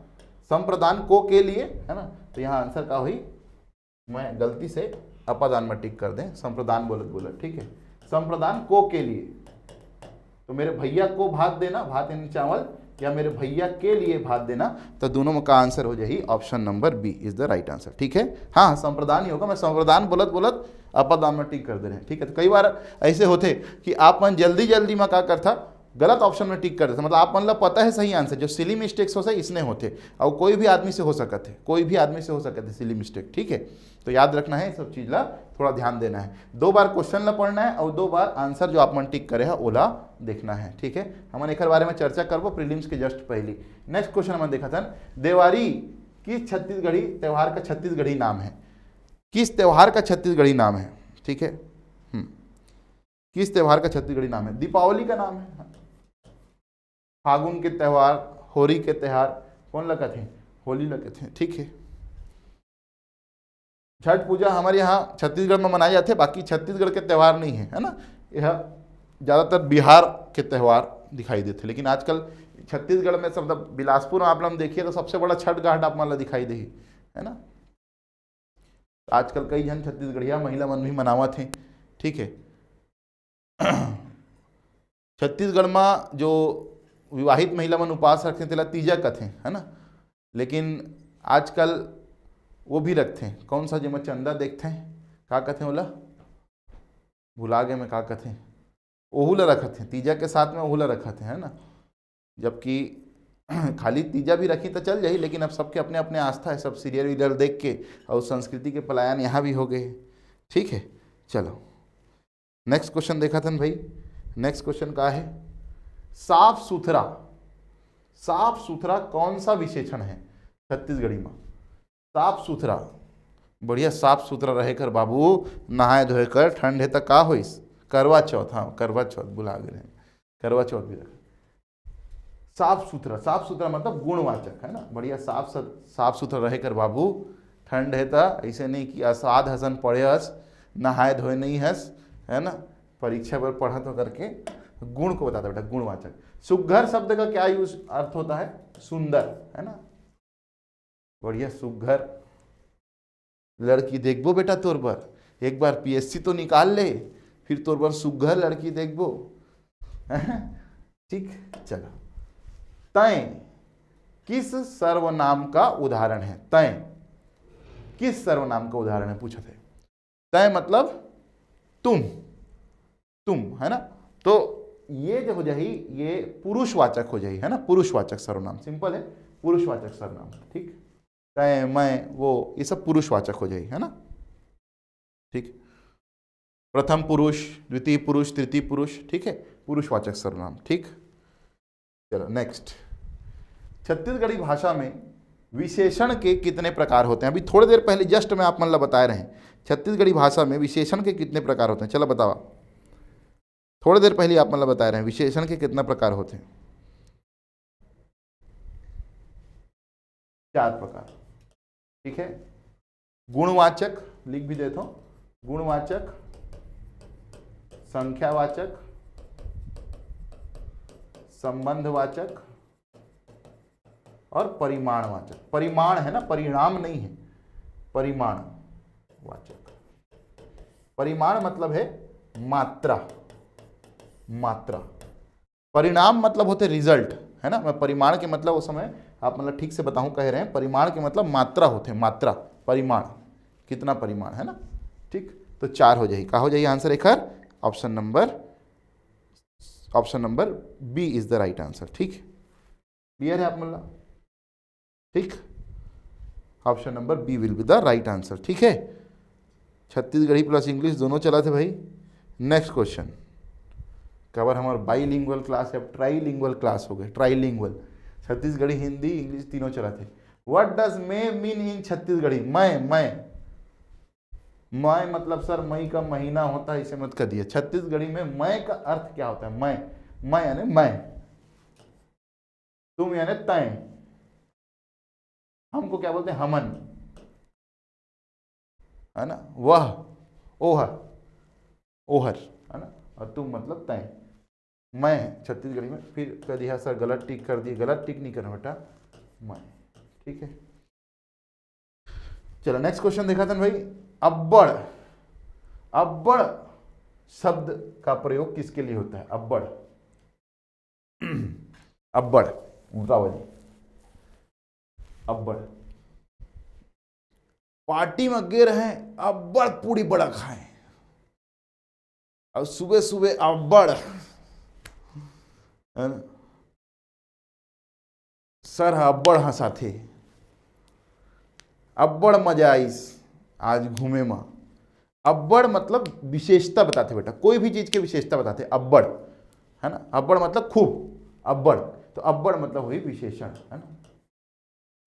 संप्रदान को के लिए, है ना? तो यहाँ आंसर का होही, मैं गलती से अपादान में टिक कर दें, संप्रदान बोलत बोलत। ठीक है, संप्रदान को के लिए, तो मेरे भैया को भात देना, भात यानी चावल, या मेरे भैया के लिए भात देना, तो दोनों में का आंसर हो जाही, option number B is the right answer। ठीक है, हाँ, संप्रदान ही होगा, मैं संप्रदान बोलत बोलत अपादान में टिक कर दे रहे हैं। ठीक है, तो कई बार ऐसे होते कि आप मन जल्दी जल्दी में का करथा, गलत ऑप्शन में टिक कर देथा, मतलब आप मन ला पता है सही आंसर, जो सिली मिस्टेक्स होथे इसने होथे, और कोई भी आदमी से हो सकत है, कोई भी आदमी से हो सकत है सिली मिस्टेक। ठीक है, तो याद रखना है, ये सब चीज ला थोड़ा ध्यान देना है। दो बार क्वेश्चन ला पढ़ना है और दो बार आंसर जो आप मन टिक करे है ओला देखना है। ठीक है, हमन एकर बारे में चर्चा करबो प्रीलिम्स के जस्ट पहली। नेक्स्ट क्वेश्चन हमन देखत हन, देवारी किस छत्तीसगढ़ी त्योहार का छत्तीसगढ़ी नाम है? किस त्योहार का छत्तीसगढ़ी नाम है? ठीक है, हम्म, किस त्योहार का छत्तीसगढ़ी नाम है? दीपावली का नाम है। फागुन के त्योहार, होरी के त्योहार, कौन ला कथे? होली ला कथे। ठीक है, छठ पूजा हमारे यहाँ छत्तीसगढ़ में मनाए जाथे, बाकी छत्तीसगढ़ के त्योहार नहीं है, है ना? यह ज़्यादातर बिहार के त्योहार दिखाई देथे, लेकिन आजकल छत्तीसगढ़ में, मतलब बिलासपुर में आप लोग देखिए तो सबसे बड़ा छठ घाट आप मन ला दिखाई देही, है ना? आजकल कई झन छत्तीसगढ़िया महिला मन भी मनावत हे। ठीक है, छत्तीसगढ़ में जो विवाहित महिला मन उपास रखथे तेला तीजा कथे, है ना? लेकिन आजकल वो भी रखथे, कौन सा, जेमा चंदा देखथे, का कथे ओला, भुला गए मैं, का कथे, ओहू ला रखत हे, तीजा के साथ में ओहू ला रखत हे, है ना? जबकि खाली तीजा भी रखी तो चल जाही, लेकिन अब सबके अपने अपने आस्था है, सब सीरियल वीरियल देख के, और संस्कृति के पलायन यहाँ भी हो गए। ठीक है, चलो नेक्स्ट क्वेश्चन देखत हन भाई। नेक्स्ट क्वेश्चन का है, साफ सुथरा, साफ सुथरा कौन सा विशेषण है छत्तीसगढ़ी में? साफ सुथरा, बढ़िया साफ सुथरा रहे कर बाबू, नहाए धोए कर, ठंड है त का होइस, करवा चौथ, हाँ करवा चौथ भुला गए हैं, करवा चौथ भी रखा। साफ सुथरा, साफ सुथरा मतलब गुणवाचक, है ना? बढ़िया साफ स-, साफ सुथरा रहे कर बाबू, ठंड है त ऐसे नहीं कि असाध हसन पड़े हस, नहाए धोए नहीं हस, है ना? परीक्षा पर पढ़त हो करके गुण को बताता बेटा, गुणवाचक। सुघर शब्द का क्या यूज, अर्थ होता है? सुंदर, है ना? बढ़िया सुघर लड़की देखबो बेटा तोर बर, एक बार पीएससी तो निकाल ले, फिर तोर बर सुघर लड़की देखबो। ठीक, चलो, तय किस सर्वनाम का उदाहरण है? तय किस सर्वनाम का उदाहरण है, पूछत है। तय मतलब तुम, तुम, है ना? तो ये जो हो जाही, ये पुरुषवाचक हो जाही, है ना? पुरुषवाचक सर्वनाम, सिंपल है, पुरुषवाचक सर्वनाम। ठीक, तय, मैं, वो, ये सब पुरुषवाचक हो जाही, है ना? ठीक, प्रथम पुरुष, द्वितीय पुरुष, तृतीय पुरुष, ठीक है, पुरुषवाचक सर्वनाम। ठीक, चलो नेक्स्ट, छत्तीसगढ़ी भाषा में विशेषण के कितने प्रकार होते हैं? अभी थोड़ी देर पहले जस्ट मैं आप मन ला बताए रहे हैं, छत्तीसगढ़ी भाषा में विशेषण के कितने प्रकार होते हैं। चलो बताओ, थोड़ी देर पहले आप मन ला बताए रहे हैं विशेषण के कितना प्रकार होते हैं। चार प्रकार। ठीक है, गुणवाचक लिख भी देता हूं, गुणवाचक, संख्यावाचक, संबंधवाचक और परिमाणवाचक। परिमाण है ना, परिणाम नहीं है, परिमाणवाचक। परिमाण मतलब है मात्रा, मात्रा। परिणाम मतलब होते रिजल्ट, है ना। मैं परिमाण के मतलब उस समय आप मतलब ठीक से बताऊं कह रहे हैं, परिमाण के मतलब मात्रा होते, मात्रा, परिमाण, कितना परिमाण, है ना। ठीक, तो चार हो जाही। का हो जाही answer acre? Option number, option number B is the right answer। ठीक, क्लियर है आप मतलब? ठीक, option number B will be the right answer। ठीक है, छत्तीसगढ़ी प्लस इंग्लिश दोनों चला थे भाई। नेक्स्ट क्वेश्चन, काबर हमार बाईलिंगुअल क्लास है, अब ट्राईलिंगुअल क्लास हो गए, ट्राईलिंगुअल, छत्तीसगढ़ी, हिंदी, इंग्लिश तीनों चला थे। What does May mean in Chhattisgarhi? मय, मय, मय मतलब सर मई का महीना होता है, इसे मत कर दिया। छत्तीसगढ़ी में मय का अर्थ क्या होता है? मय, मय यानी मैं, तुम यानी तय, हमको क्या बोलते हैं? हमन, है ना। वह, ओह, ओहर, है ना। और तुम मतलब तय। मैं छत्तीसगढ़ी में फिर कह दिया सर, गलत टिक कर दिए, गलत टिक नहीं करना बेटा, मैं। ठीक है, चलो नेक्स्ट क्वेश्चन देखा था भाई। अब्बड़, अब्बड़ शब्द का प्रयोग किसके लिए होता है? अब्बड़, अब्बड़, उल्टा वाली, अब्बड़। पार्टी में गे रहे, अब्बड़ पूड़ी बड़ा खाए, और सुबह सुबह अब्बड़, है ना, सर ह अब्बड़ हंसाथे, अब्बड़ मजा आइस आज घूमे में। अब्बड़ मतलब विशेषता बताथे बेटा, कोई भी चीज के विशेषता बताथे अब्बड़, है ना। अब्बड़ मतलब खूब, अब्बड़, तो अब्बड़ मतलब हुई विशेषण, है ना।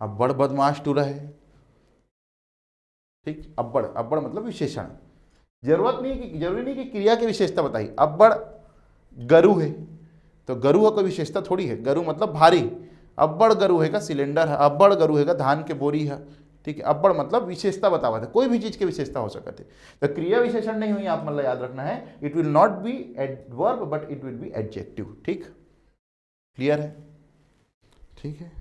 अब्बड़ बदमाश टूरा है। ठीक, अब्बड़, अब्बड़ मतलब विशेषण। जरूरत नहीं कि, जरूरी नहीं कि क्रिया के विशेषता बताई। अब्बड़ गरु है, तो गरु का कोई विशेषता थोड़ी है। गरु मतलब भारी। अब्बड़ गरु है का सिलेंडर है, अब्बड़ गरु है का धान के बोरी है। ठीक है, अब्बड़ मतलब विशेषता बतावत है, कोई भी चीज के विशेषता हो सकत है। तो क्रिया विशेषण नहीं हुई, आप मतलब याद रखना है, it will not be adverb but it will be adjective। ठीक, क्लियर है? ठीक है,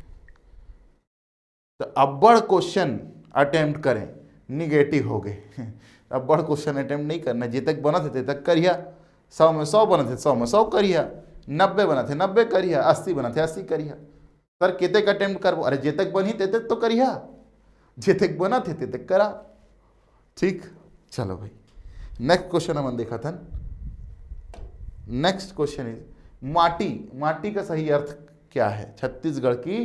तो अब्बड़ क्वेश्चन अटेम्प्ट करें, निगेटिव हो गए। अब्बड़ क्वेश्चन अटेम्प्ट नहीं करना, जे तक बनत हे ते तक करिहा। सौ में सौ बनत हे, सौ में सौ करिहा। नब्बे बनत हे, नब्बे करिहा। अस्सी बनत हे, अस्सी करिहा। सर, केतेक अटेम्प्ट करबो? अरे, जे तक बनही ते तक तो करिहा, जे तक बनत हे ते तक करा। ठीक, चलो भाई, नेक्स्ट क्वेश्चन हमन देखत हन। नेक्स्ट क्वेश्चन इज माटी। माटी का सही अर्थ क्या है? छत्तीसगढ़ की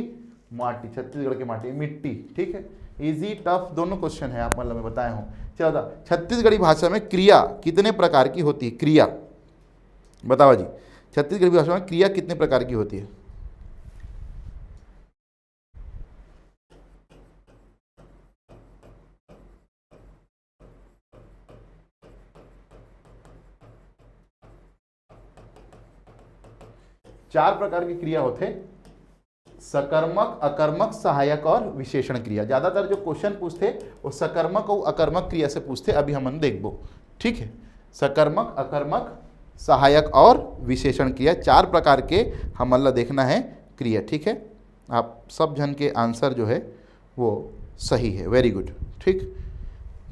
माटी, छत्तीसगढ़ की माटी, मिट्टी। ठीक है, इजी टफ दोनों क्वेश्चन है, आप मतलब मैं बताया हूँ। चौदह, छत्तीसगढ़ी भाषा में क्रिया कितने प्रकार की होती है? क्रिया बताओ जी, छत्तीसगढ़ी भाषा में क्रिया कितने प्रकार की होती है? चार प्रकार की क्रिया होते, सकर्मक, अकर्मक, सहायक और विशेषण क्रिया। ज्यादातर जो क्वेश्चन पूछते, वो सकर्मक और अकर्मक क्रिया से पूछते, अभी हमन देखबो। ठीक है, सकर्मक, अकर्मक, सहायक और विशेषण क्रिया, चार प्रकार के हमन ला देखना है क्रिया। ठीक है, आप सब झन के आंसर जो है वो सही है, वेरी गुड। ठीक,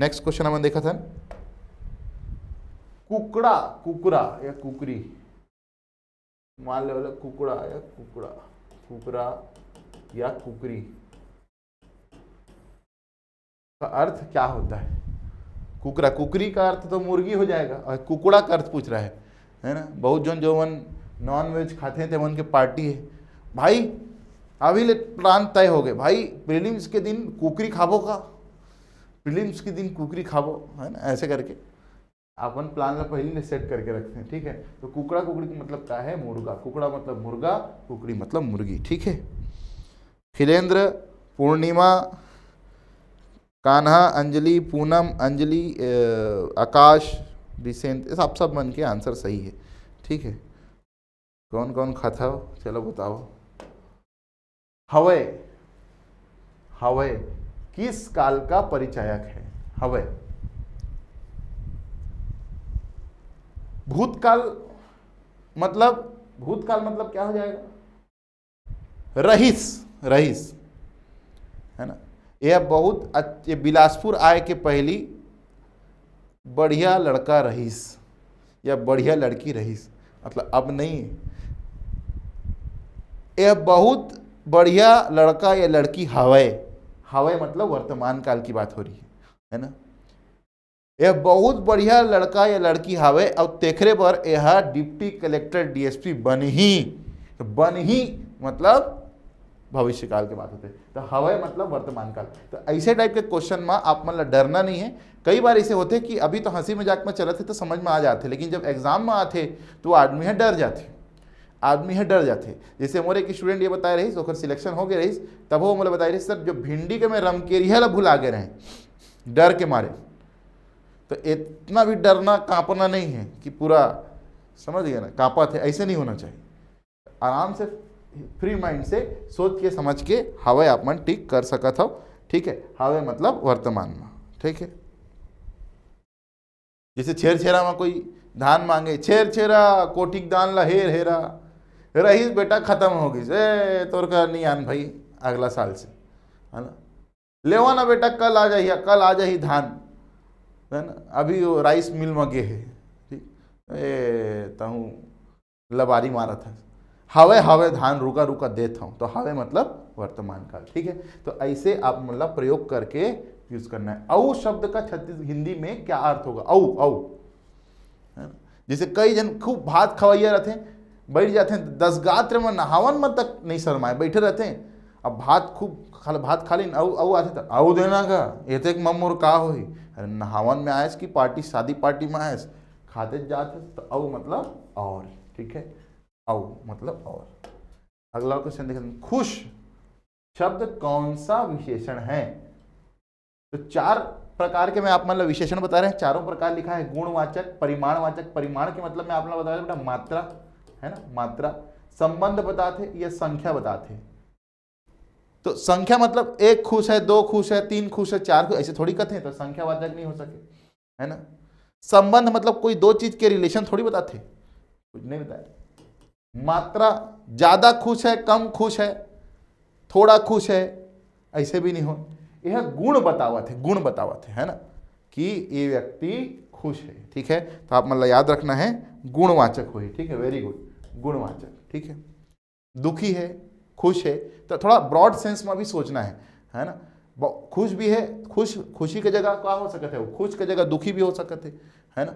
नेक्स्ट क्वेश्चन हमन देखत हन, कुकड़ा, कुकरा या कुकरी, मान ले वाला कुकड़ा या कुकड़ा, कुकरा या कुकरी का अर्थ क्या होता है? कुकरा, कुकरी का अर्थ तो मुर्गी हो जाएगा, और कुकड़ा का अर्थ पूछ रहा है, है ना। बहुत जन जो मन नॉन वेज खाते हैं, ते मन के पार्टी है भाई। अभी ले प्लान तय हो गए भाई, प्रीलिम्स के दिन कुकरी खाबो का, प्रीलिम्स के दिन कुकरी खाबो, है ना, ऐसे करके। अपन प्लान ला पहली ले सेट करके रखते हैं, ठीक है। तो कुकड़ा कुकड़ी का मतलब क्या है? मुर्गा। कुकड़ा मतलब मुर्गा, कुकड़ी मतलब मुर्गी, ठीक है। खिलेंद्र, पूर्णिमा, कान्हा, अंजलि, पूनम, अंजलि, अ, आकाश, बिसेंत, ये सब सब मन के आंसर सही है, ठीक है। कौन कौन खाथव, चलो बताओ। हवय, हवय किस काल का परिचायक है? हवय भूतकाल, मतलब भूतकाल मतलब क्या हो जाएगा? रहिस, रहिस, है ना। यह बहुत अच्छ-, ये बिलासपुर आए के पहली बढ़िया लड़का रहिस या बढ़िया लड़की रहिस, मतलब अब नहीं। यह बहुत बढ़िया लड़का या लड़की हवय। हवय मतलब वर्तमान काल की बात हो रही है, है ना। यह बहुत बढ़िया लड़का या लड़की हवय, अउ तेखरे बर यह डिप्टी कलेक्टर, डीएसपी बनही। तो बनही मतलब भविष्यकाल के बात होथे, तो हवय मतलब वर्तमान काल। तो ऐसे टाइप के क्वेश्चन में आप मन ला डरना नहीं है। कई बार ऐसे होथे कि अभी तो हंसी मजाक में चलत हे तो समझ में आ जाथे, लेकिन जब एग्जाम में आथे तो आदमी ह डर जाथे, आदमी ह डर जाथे। जैसे मोर एक स्टूडेंट ये बताए रहिस, ओकर सिलेक्शन हो गए रहिस, तब वो मोला बताए रहिस, "सर, जो भिंडी के मैं रमकेरिया ला भुला गए रहे डर के मारे।" तो इतना भी डरना, कांपना नहीं है कि पूरा, समझ गए ना, कांपत हे, ऐसे नहीं होना चाहिए। आराम से, फ्री माइंड से सोच के समझ के हवय आप मन टिक कर सकत हव, ठीक है। हवय मतलब वर्तमान में, ठीक है। जैसे छेरछेरा में कोई धान मांगे, "छेरछेरा कोठिक धान ला हेर हेरा, रहिस बेटा खत्म हो गइस, ए तोर का नहीं आन भाई अगला साल से, है ना। लेवा ना बेटा, कल आ जाही, कल आ जाही धान, है ना, अभी वो राइस मिल में गे हे।" ठीक, ए तहूँ लबारी मारत हस। हवे, हवे धान, रुका, रुका, देत हूँ। तो हवे मतलब वर्तमान काल, ठीक है। तो ऐसे आप मतलब प्रयोग करके यूज करना है। अउ शब्द का छत्तीस हिंदी में क्या अर्थ होगा? अउ, अउ, है ना? जैसे कई जन खूब भात खवैया रहते, बैठ जाते हैं, दस गात्र में नहावन में तक नहीं शर्माए, बैठे रहते हैं। अब भात खूब खा, भात खा लेन, अउ, अउ आथे तो अउ देना का, ये तो एक मम्मोर का होही। अरे नहावन में आयस कि पार्टी, शादी पार्टी में आयस, खाते जात है तो अउ मतलब और, ठीक है, अउ मतलब और। अगला क्वेश्चन देखते हैं, खुश शब्द कौन सा विशेषण है? तो चार प्रकार के मैं आप मतलब विशेषण बता रहे हैं, चारों प्रकार लिखा है, गुणवाचक, परिमाणवाचक। परिमाण के मतलब मैं आप लोग बता रहे बेटा मात्रा, है ना, मात्रा। संबंध बताते या संख्या बताते। तो संख्या मतलब एक खुश है, दो खुश है, तीन खुश है, चार खुश, ऐसे थोड़ी कथे, तो संख्यावाचक नहीं हो सके, है ना। संबंध मतलब कोई दो चीज के रिलेशन थोड़ी बताते, कुछ नहीं बताया। मात्रा, ज्यादा खुश है, कम खुश है, थोड़ा खुश है, ऐसे भी नहीं हो। यह गुण बतावत है, गुण बतावत है, है ना, कि ये व्यक्ति खुश है, ठीक है। तो आप मतलब याद रखना है, गुणवाचक होही, ठीक है, वेरी गुड, गुणवाचक, ठीक है। दुखी है, खुश है, तो थोड़ा ब्रॉड सेंस में भी सोचना है, है ना। ब-, खुश भी है, खुश, खुशी के जगह का हो सकत है, खुश के जगह दुखी भी हो सकत है, है ना।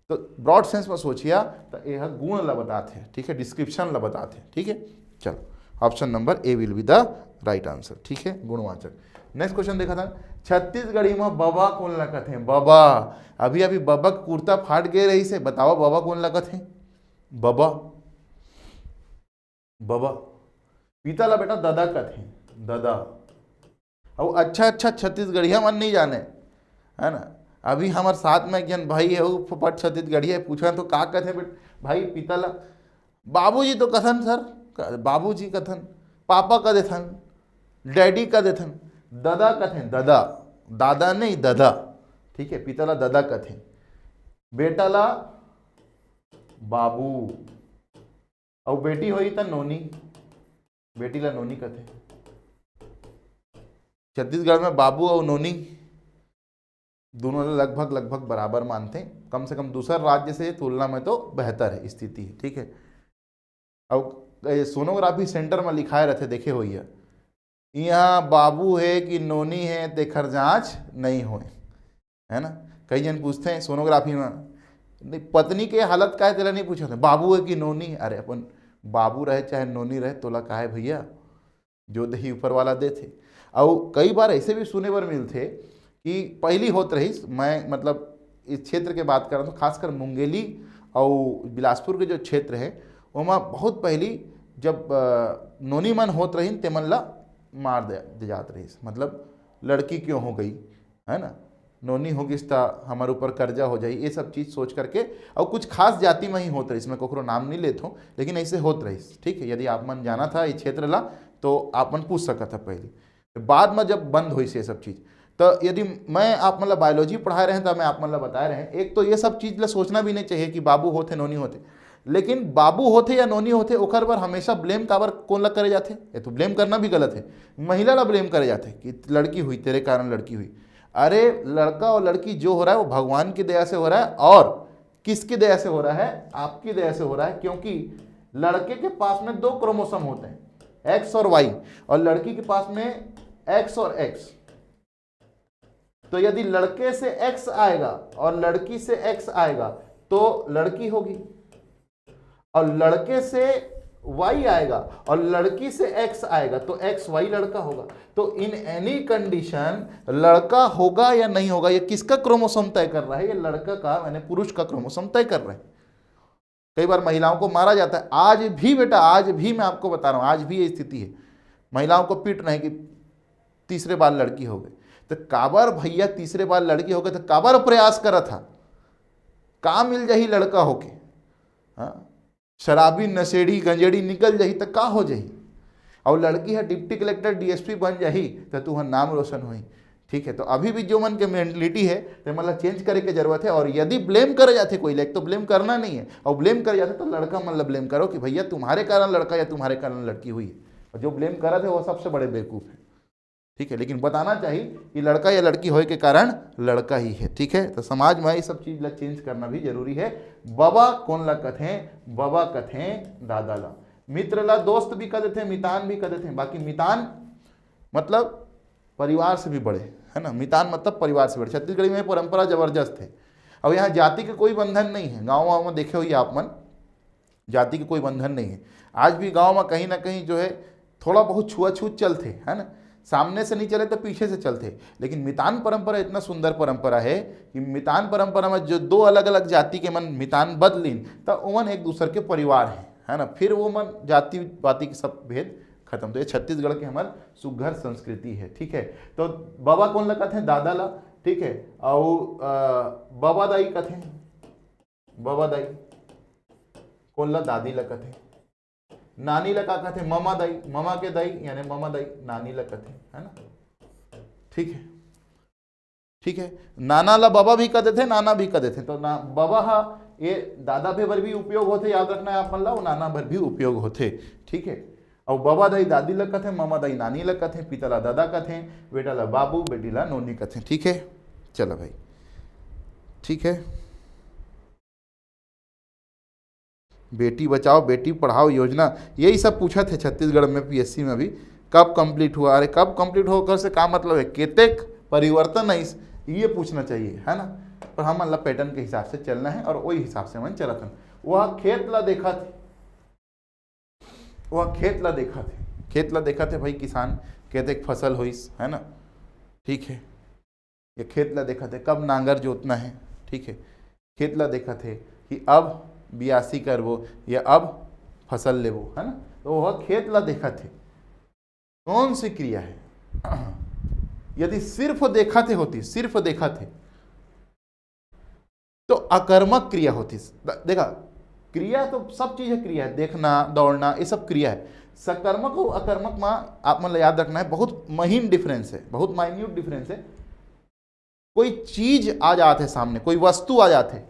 तो ब्रॉड सेंस में सोचिया तो यह गुण ला बताते हैं, ठीक है, डिस्क्रिप्शन ला बताते हैं, ठीक है। चलो, option number A will be the right answer, ठीक है, गुणवाचक। नेक्स्ट क्वेश्चन देखा था, छत्तीसगढ़ी में बबा कौन ला कथे? बबा। अभी अभी बबा के कुर्ता फाट गए रही से, बताओ बबा कौन ला कथे? बबा, बबा। पिता ला बेटा ददा कथे, ददा। अब अच्छा अच्छा छत्तीसगढ़िया मन नहीं जाने, है ना। अभी हमारे साथ में एक जन भाई है, वो फट छत्तीसगढ़िया है, पूछा तो का कथे बेट भाई पिता ला? बाबूजी तो कथन सर, बाबूजी कथन, पापा का देथन, डैडी का देथन, ददा कथे, ददा, दादा नहीं ददा, ठीक है, पिता ला ददा कथे, बेटा ला बाबू, अउ बेटी होई त नोनी, बेटी ला नोनी कथे। छत्तीसगढ़ में बाबू अउ नोनी दोनों ला लगभग लगभग बराबर मानथे, कम से कम दूसर राज्य से तुलना में तो बेहतर है स्थिति, ठीक है। अब सोनोग्राफी सेंटर में लिखाए रहते, देखे होइया, यहाँ बाबू है कि नोनी है, तेखर जांच नहीं होए, है ना। कई जन पूछते हैं सोनोग्राफी में, नहीं, पत्नी के हालत का है, तेला नहीं पूछते, बाबू है कि नोनी। अरे अपन बाबू रहे चाहे नोनी रहे, तोला का है भैया, जो देही ऊपर वाला देथे। अउ कई बार ऐसे भी सुने बर मिलथे कि पहली होत रहिस, मैं मतलब इस क्षेत्र के बात करत हँव, खासकर मुंगेली अउ बिलासपुर के जो क्षेत्र हे, ओमा बहुत पहिली जब, अ, नोनी मन होत रहिन, तेमन ला मार दे, दे जात रहिस, मतलब लड़की क्यों हो गई, है ना, नोनी हो गिस त हमर ऊपर कर्जा हो जाही, ये सब चीज सोच करके, अउ कुछ खास जाति में ही होत रहिस, मैं ककरो नाम नहीं लेत हूँ, लेकिन ऐसे होत रहिस, ठीक है। यदि आप मन जानत हा ये क्षेत्र ला, तो आप मन पूछ सकत हा पहली। बाद में जब बंद होइस ये सब चीज, तो यदि मैं आप मन ला बायोलॉजी पढ़ाए रहें, तो मैं आप मन ला बताए रहें, एक तो ये सब चीज ला सोचना भी नहीं चाहिए कि बाबू होथे, नोनी होथे, लेकिन बाबू होथे या नोनी होथे, ओकर बर हमेशा ब्लेम काबर, कोन ला करे जाथे? ये तो ब्लेम करना भी गलत है, महिला ला ब्लेम करे जाथे कि लड़की हुई, तेरे कारण लड़की हुई। अरे, लड़का और लड़की जो हो रहा है, वो भगवान की दया से हो रहा है। और किसकी दया से हो रहा है? आपकी दया से हो रहा है, क्योंकि लड़के के पास में दो क्रोमोसोम होते हैं, एक्स और वाई, और लड़की के पास में एक्स और एक्स। तो यदि लड़के से एक्स आएगा और लड़की से एक्स आएगा, तो लड़की होगी, और लड़के से वाई आएगा और लड़की से एक्स आएगा, तो एक्स वाई लड़का होगा। तो in any condition लड़का होगा या नहीं होगा, ये किसका क्रोमोसोम तय कर रहा है? ये लड़का का, माने पुरुष का क्रोमोसोम तय कर रहा है। कई बार महिलाओं को मारा जाता है, आज भी बेटा, आज भी मैं आपको बता रहा हूँ, आज भी ये स्थिति है, महिलाओं को पीट रहे हैं कि तीसरे बार लड़की हो गई। तो काबर भैया तीसरे बार लड़की हो गई, तो काबर प्रयास करत हा? का मिल जाही लड़का होके? हाँ, शराबी, नशेड़ी, गंजेड़ी निकल जाही, तो का हो जाही? और लड़की है डिप्टी कलेक्टर, डीएसपी बन जाही, तो तुहर नाम रोशन होही। ठीक है, तो अभी भी जो मन के मेंटलिटी है, तो मतलब चेंज करे के जरूरत है। और यदि ब्लेम करे जाथे कोई ला, एक तो ब्लेम करना नहीं है, और ब्लेम करे जाथे तो लड़का मन ला ब्लेम करो कि भैया तुम्हारे कारण लड़का या तुम्हारे कारण लड़की हुई है। और जो ब्लेम करत है वो सबसे बड़े बेवकूफ है। ठीक है, लेकिन बताना चाहिए कि लड़का या लड़की होए के कारण लड़का ही है। ठीक है, तो समाज में ये सब चीज ला चेंज करना भी जरूरी है। बबा कोन ला कथें? बबा कथें दादा ला। मित्र ला दोस्त भी कह देते हैं, मितान भी कह देते हैं, बाकी मितान मतलब परिवार से भी बड़े, है ना, मितान मतलब परिवार से बड़े। छत्तीसगढ़ी में परंपरा जबरदस्त है। अब यहाँ जाति के कोई बंधन नहीं है, गाँव वाँव में देखे होइए आप मन, जाति के कोई बंधन नहीं है। आज भी गाँव में कहीं ना कहीं जो है थोड़ा बहुत छुआछूत चलथे, है ना, सामने से नहीं चले तो पीछे से चलथे। लेकिन मितान परंपरा इतना सुंदर परंपरा है कि मितान परंपरा में जो दो अलग अलग जाति के मन मितान बदलिन, तो ओमन एक दूसर के परिवार हैं, है ना, फिर वो मन जाति पाति के सब भेद खत्म। तो ये छत्तीसगढ़ के हमर सुघर संस्कृति है। ठीक है, तो बबा कोन ला कथें? दादा ला। ठीक है, अउ, अ, बबा दाई कथें, बबा दाई कोन ला? दादी ला कथें। नानी ला का कथें? ममा दाई, ममा के दाई यानी ममा दाई, नानी ला कथें, है ना। ठीक है, ठीक है, नाना ला बबा भी कह देथे, नाना भी कह देथे। तो ना, बबा हा ये दादा भे बर भी उपयोग होथे, याद रखना है आप मन ला, वो नाना बर भी उपयोग होथे। ठीक है, अउ बबा दाई दादी ला कथें, ममा दाई नानी ला कथें, पिता ला दादा कथें, बेटा ला बाबू, बेटी ला नोनी कथें। ठीक है, चलो भाई, ठीक है। बेटी बचाओ बेटी पढ़ाओ योजना, यही सब पूछत हे छत्तीसगढ़ में पीएससी में भी, कब कंप्लीट हुआ? अरे, कब कंप्लीट हुआ, ओकर से का मतलब है? केतेक परिवर्तन आइस, ये पूछना चाहिए, है ना। पर हमन ला पैटर्न के हिसाब से चलना है और वही हिसाब से हमन चलत हन। वह खेत ला देखत, वह खेत ला देखत है, खेत ला देखत है भाई, किसान केतेक फसल होइस, है ना। ठीक है, ये खेत ला देखत है, कब नांगर जोतना है। ठीक है, खेत ला देखत है कि अब बियासी करबो या अब फसल लेबो, है ना। तो वह खेत ला देखत है, कौन सी क्रिया है? यदि सिर्फ देखत है होती, सिर्फ देखत है, तो अकर्मक क्रिया होती। द-, देखा, क्रिया तो सब चीज है, क्रिया है, देखना, दौड़ना, ये सब क्रिया है। सकर्मक और अकर्मक में आप मन ला याद रखना है, बहुत महीन डिफरेंस है, बहुत माइन्यूट डिफरेंस है। कोई चीज आ जात है सामने, कोई वस्तु आ जात है,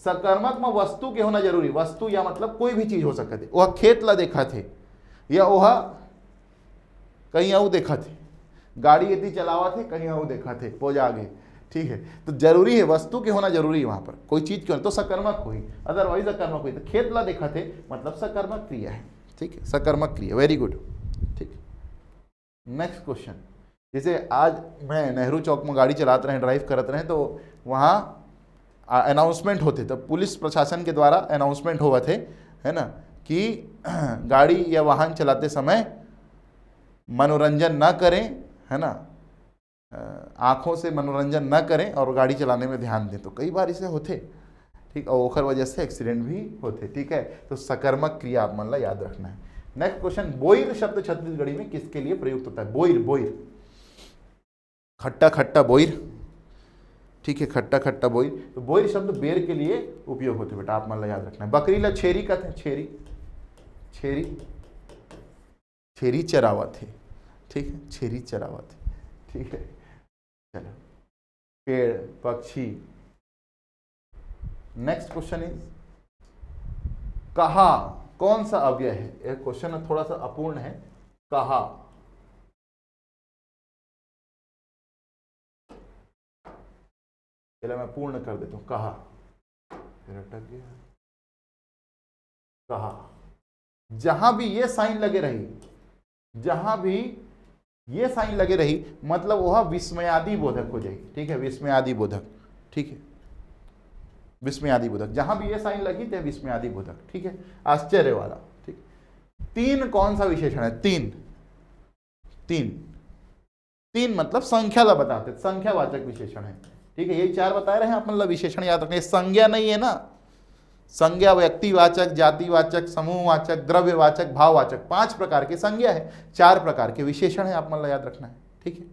सकर्मक में वस्तु के होना जरूरी, वस्तु या मतलब कोई भी चीज हो सकत है। वह खेत ला देखत है या वह कहीं अउ देखत है, गाड़ी यदि चलावत है, कहीं अउ देखत है, पोजा गे। ठीक है, तो जरूरी है, वस्तु के होना जरूरी है वहां पर, कोई चीज के होना, तो सकर्मक होही, otherwise अकर्मक होही। तो खेत ला देखत है मतलब सकर्मक क्रिया है। ठीक है, सकर्मक क्रिया, वेरी गुड। ठीक, नेक्स्ट क्वेश्चन, जैसे आज मैं नेहरू चौक में गाड़ी चलात रहे, ड्राइव करत रहे, तो वहाँ अनाउंसमेंट होते, तो पुलिस प्रशासन के द्वारा अनाउंसमेंट होवत है, है ना, कि गाड़ी या वाहन चलाते समय मनोरंजन ना करें, है ना, आंखों से मनोरंजन न करें और गाड़ी चलाने में ध्यान दें। तो कई बार इसे होथे, ठीक, और ओखर वजह से एक्सीडेंट भी होथे। ठीक है, तो सकर्मक क्रिया आप मन ला याद रखना है। नेक्स्ट क्वेश्चन, बोइर शब्द छत्तीसगढ़ी में किसके लिए प्रयुक्त होता है? बोइर, बोइर, खट्टा खट्टा बोइर। ठीक है, खट्टा खट्टा बोइर। तो बोइर शब्द बेर के लिए उपयोग होथे बेटा, आप मन ला याद रखना है। बकरी ला छेरी कहते हैं, छेरी, छेरी, छेरी चरावत है। ठीक है, छेरी चरावत है। ठीक है, चलो, पेड़, पक्षी। नेक्स्ट क्वेश्चन इज, कहा कौन सा अव्यय है? यह क्वेश्चन थोड़ा सा अपूर्ण है। कहा, चलो मैं पूर्ण कर देता हूं। कहा, फिर अटक गया। कहा, जहां भी ये साइन लगे रही, जहां भी ये साइन लगे रही, मतलब वह विस्मयादि बोधक हो जाएगी। ठीक है, विस्मयादि बोधक। ठीक है, विस्मयादि बोधक, जहां भी ये साइन लगी तो विस्मयादि बोधक। ठीक है, आश्चर्य वाला। ठीक, तीन कौन सा विशेषण है? तीन, तीन, तीन मतलब संख्या ला बताते, संख्यावाचक विशेषण है। ठीक है, यही चार बताए रहे हैं आप, मतलब विशेषण याद रखना, ये संज्ञा नहीं है ना। संज्ञा व्यक्तिवाचक, जातिवाचक, समूहवाचक, द्रव्यवाचक, भाववाचक, पांच प्रकार के संज्ञा है, चार प्रकार के विशेषण है, आप मन ला याद रखना है। ठीक है,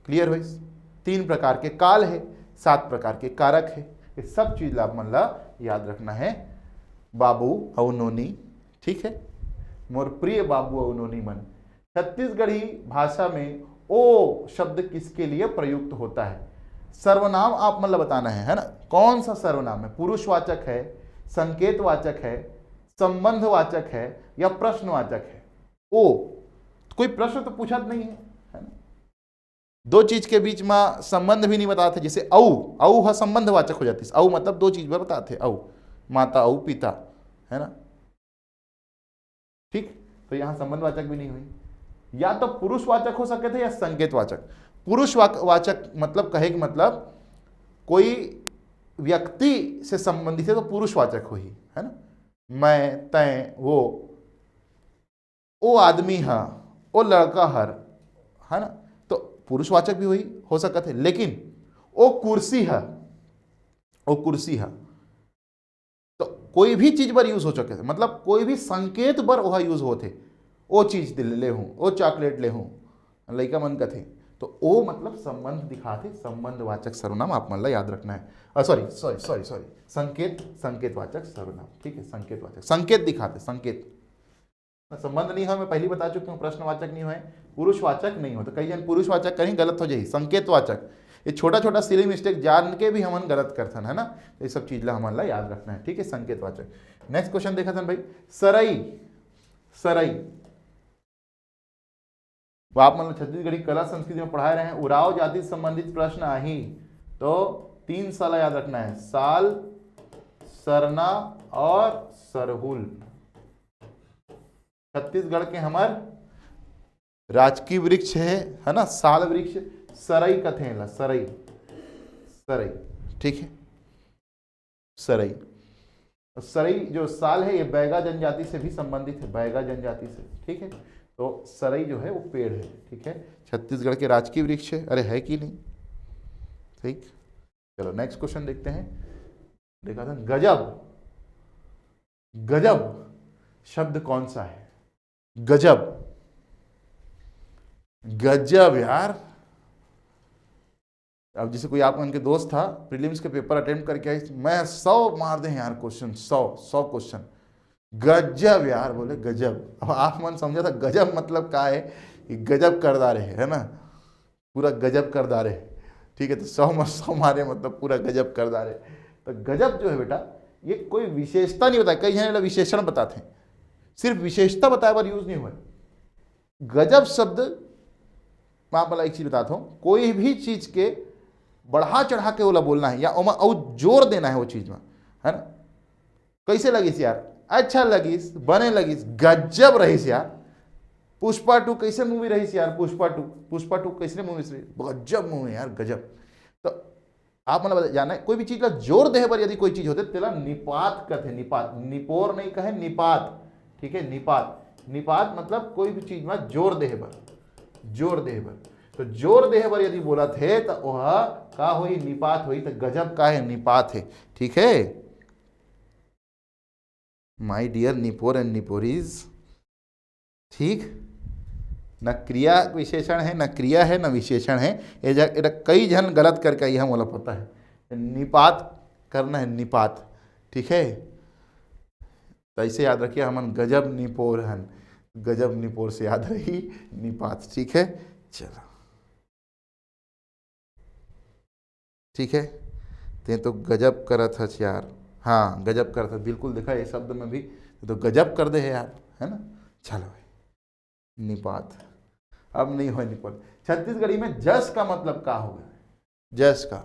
क्लियर होइस? तीन प्रकार के काल है, सात प्रकार के कारक है, ये सब चीज ला आप मन ला याद रखना है बाबू अउ नोनी। ठीक है, मोर प्रिय बाबू अउ नोनी मन, छत्तीसगढ़ी भाषा में ओ शब्द किसके लिए प्रयुक्त होता है? सर्वनाम आप मन ला बताना है, है ना? कौन सा सर्वनाम है? पुरुषवाचक है, संकेतवाचक है, संबंधवाचक है या प्रश्नवाचक है? ओ, कोई प्रश्न तो पूछा नहीं है, है ना? दो चीज के बीच में संबंध भी नहीं बताते, जैसे अऊ, अऊ ह संबंधवाचक हो जाती है। अऊ मतलब दो चीज बर बताते, अऊ, माता अऊ पिता, है ना? ठीक, तो यहाँ संबंधवाचक भी नहीं हुई, या तो पुरुषवाचक हो सकते थे या संकेतवाचक। पुरुषवाचक मतलब कहे के मतलब कोई व्यक्ति से संबंधित है तो पुरुषवाचक हुई, है ना? मैं, तय, वो, ओ आदमी ह, ओ लड़का हर, है ना? तो पुरुषवाचक भी हुई, हो सकत है, लेकिन ओ कुर्सी ह, ओ कुर्सी ह, तो कोई भी चीज बर यूज हो सकत है, मतलब कोई भी संकेत बर ओहा यूज होथे। ओ चीज दे ले हूँ, ओ चॉकलेट ले हूँ, लइका मन कथे। तो ओ मतलब संबंध दिखाथे, संबंधवाचक सर्वनाम आप मन ला याद रखना है। सॉरी, सॉरी, सॉरी, सॉरी, संकेत, संकेतवाचक सर्वनाम। ठीक है, संकेतवाचक, संकेत दिखाथे, संकेत। संबंध नहीं हो, मैं पहले बता चुका हूँ, प्रश्नवाचक नहीं हो, पुरुषवाचक नहीं हो। तो कई जन पुरुषवाचक कहीं, गलत हो जाही, संकेतवाचक। ये छोटा छोटा सिली मिस्टेक जान के भी हमन गलत करथन, है ना? तो ये सब चीज ला हमन ला याद रखना है। ठीक है, संकेतवाचक। नेक्स्ट क्वेश्चन देखत हन भाई, सरई, सरई। वो आप मन ला छत्तीसगढ़ी कला संस्कृति में पढ़ाए रहे हैं, उराव जाति से संबंधित प्रश्न आही तो तीन स ला याद रखना है, साल, सरना और सरहुल। छत्तीसगढ़ के हमर राजकीय वृक्ष है, है ना, साल वृक्ष, सरई कथे ला, सरई, सरई। ठीक है, सरई। सरई जो साल है, ये बैगा जनजाति से भी संबंधित है, बैगा जनजाति से। ठीक है, तो सरई जो है वो पेड़ है। ठीक है, छत्तीसगढ़ के राजकीय वृक्ष है। अरे, है कि नहीं? ठीक, चलो नेक्स्ट क्वेश्चन देखते हैं। देखा था गजब, गजब शब्द कौन सा है? गजब, गजब यार। अब जैसे कोई आप मन के दोस्त था, प्रीलिम्स के पेपर अटेम्प्ट करके आई, मैं सौ मार दे यार क्वेश्चन, सौ, सौ क्वेश्चन। गजब यार, बोले गजब। अब आप मन समझा था गजब मतलब का है, कि गजब कर डारे है, है ना? पूरा गजब कर डारे। ठीक है, तो सौ में सौ मारे, मतलब पूरा गजब कर डारे। तो गजब जो है बेटा, ये कोई विशेषता नहीं बताए, कई झन एला विशेषण बताते हैं, सिर्फ विशेषता बताए बर यूज नहीं हुआ। गजब शब्द, मैं आप ला एक चीज बताता हूँ, कोई भी चीज के बढ़ा चढ़ा के ओला बोलना है या ओमा अउ जोर देना है वो चीज में, है ना? कैसे लगिस यार? अच्छा लगिस, बने लगिस, गजब रहिस यार। पुष्पा टू कैसे मूवी रहिस यार? पुष्पा टू, पुष्पा टू कैसे मूवी रहिस? गजब मूवी यार, गजब। तो आप मतलब जाना है, कोई भी चीज ला जोर देहे बर यदि कोई चीज होते, तेला निपात कथे, निपात, निपोर नहीं कहे, निपात। ठीक है, निपात, निपात मतलब कोई भी चीज में जोर देहे बर, जोर देहे बर। तो जोर देहे बर यदि बोलत हे, त ओह का होही? निपात होही। त गजब का हे? निपात हे। ठीक है, my dear Nipor and Niporis। ठीक, न क्रिया विशेषण है, न क्रिया है, न विशेषण है। ये जा-, एटा कई झन गलत करके आई है, मोला पता है। निपात करना है, निपात। ठीक है, तो ऐसे याद रखिए, हमन गजब निपोर हन, गजब निपोर से याद रही निपात। ठीक है, चलो, ठीक है, ते तो गजब करत हस यार। हाँ, गजब करत हस, बिल्कुल। देखा, ये शब्द में भी ते तो गजब कर दे है यार, है ना? चलो भाई, निपात, अब नहीं हो निपात। छत्तीसगढ़ी में जस का मतलब का होगा? जस का,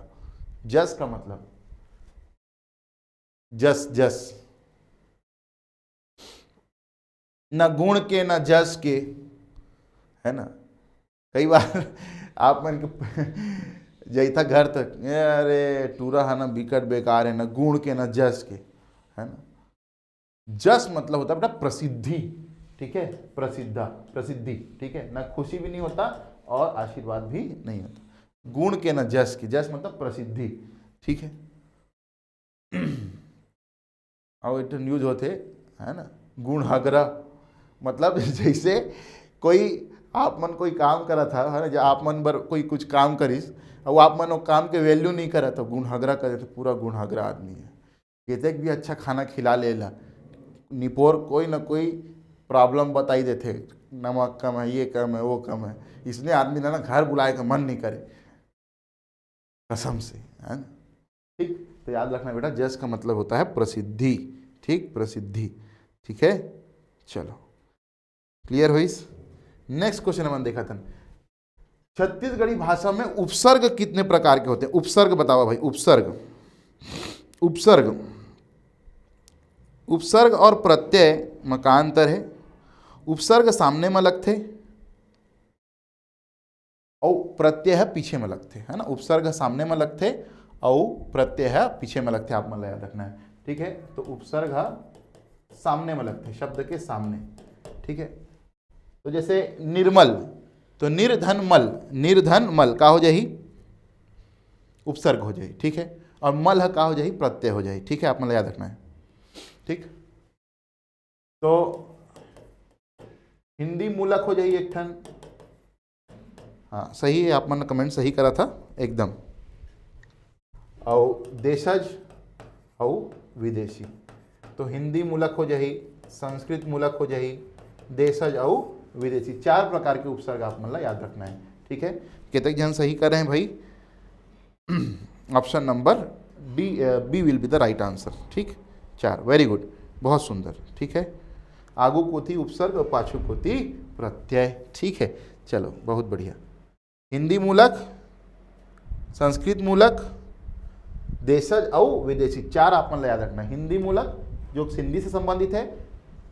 जस का मतलब, जस, जस, न गुण के, न जस के, है ना? कई बार आप मन के जैता घर तक, "ए, अरे, टूरा हा ना बिकट बेकार है, न गुण के, न जस के", है ना? जस मतलब होता है बेटा प्रसिद्धि। ठीक है, प्रसिद्धा, प्रसिद्धि। ठीक है ना, खुशी भी नहीं होता और आशीर्वाद भी नहीं होता। गुण के ना जस के, जस मतलब प्रसिद्धि। ठीक है, और इट यूज होते, है ना, गुण हगरा, मतलब जैसे कोई, आप मन कोई काम करा था, है ना, जब आप मन बर कोई कुछ काम करिस, और आप मन वो काम के वैल्यू नहीं करा, तो गुण हगरा करे, तो पूरा गुण हगरा आदमी है। केतेक भी अच्छा खाना खिला लेला, निपोर कोई ना कोई प्रॉब्लम बताई देथे, नमक कम है, ये कम है, वो कम है। इसने आदमी ला ना घर बुलाए का मन नहीं करे, कसम से, है ना? ठीक, तो याद रखना बेटा, जस का मतलब होता है प्रसिद्धि। ठीक, प्रसिद्धि। ठीक है, चलो, क्लियर होइस? नेक्स्ट क्वेश्चन हमन देखत हन, छत्तीसगढ़ी भाषा में उपसर्ग कितने प्रकार के होते हैं? उपसर्ग बतावा भाई, उपसर्ग, उपसर्ग, उपसर्ग और प्रत्यय म का अंतर है? उपसर्ग सामने म लगथे, अउ प्रत्यय ह पीछे म लगथे, है ना? उपसर्ग ह सामने म लगथे, अउ प्रत्यय ह पीछे म लगथे, आप मन ला याद रखना है। ठीक है, तो उपसर्ग ह सामने म लगथे, शब्द के सामने। ठीक है, तो जैसे निर्मल, तो निर्धन मल, निर्धन मल का हो जाही? उपसर्ग हो जाही। ठीक है, और मल ह का हो जाही? प्रत्यय हो जाही। ठीक है, आप मन ला याद रखना है। ठीक, तो हिंदी मूलक हो जाही एक ठन। हाँ, सही है, आप मन कमेंट सही करा था एकदम। अउ देशज अउ विदेशी, तो हिंदी मूलक हो जाही, संस्कृत मूलक हो जाही, देशज अउ विदेशी, चार प्रकार के उपसर्ग आप मन ला याद रखना है। ठीक है, केतक झन सही करे हैं भाई? Option number D, B will be the right answer। ठीक, चार, वेरी गुड, बहुत सुंदर। ठीक है, आगू कोती उपसर्ग और पाछू कोती प्रत्यय। ठीक है, चलो, बहुत बढ़िया। हिंदी मूलक, संस्कृत मूलक, देशज अउ विदेशी, चार आप मन ला याद रखना। हिंदी मूलक जो हिंदी से संबंधित है,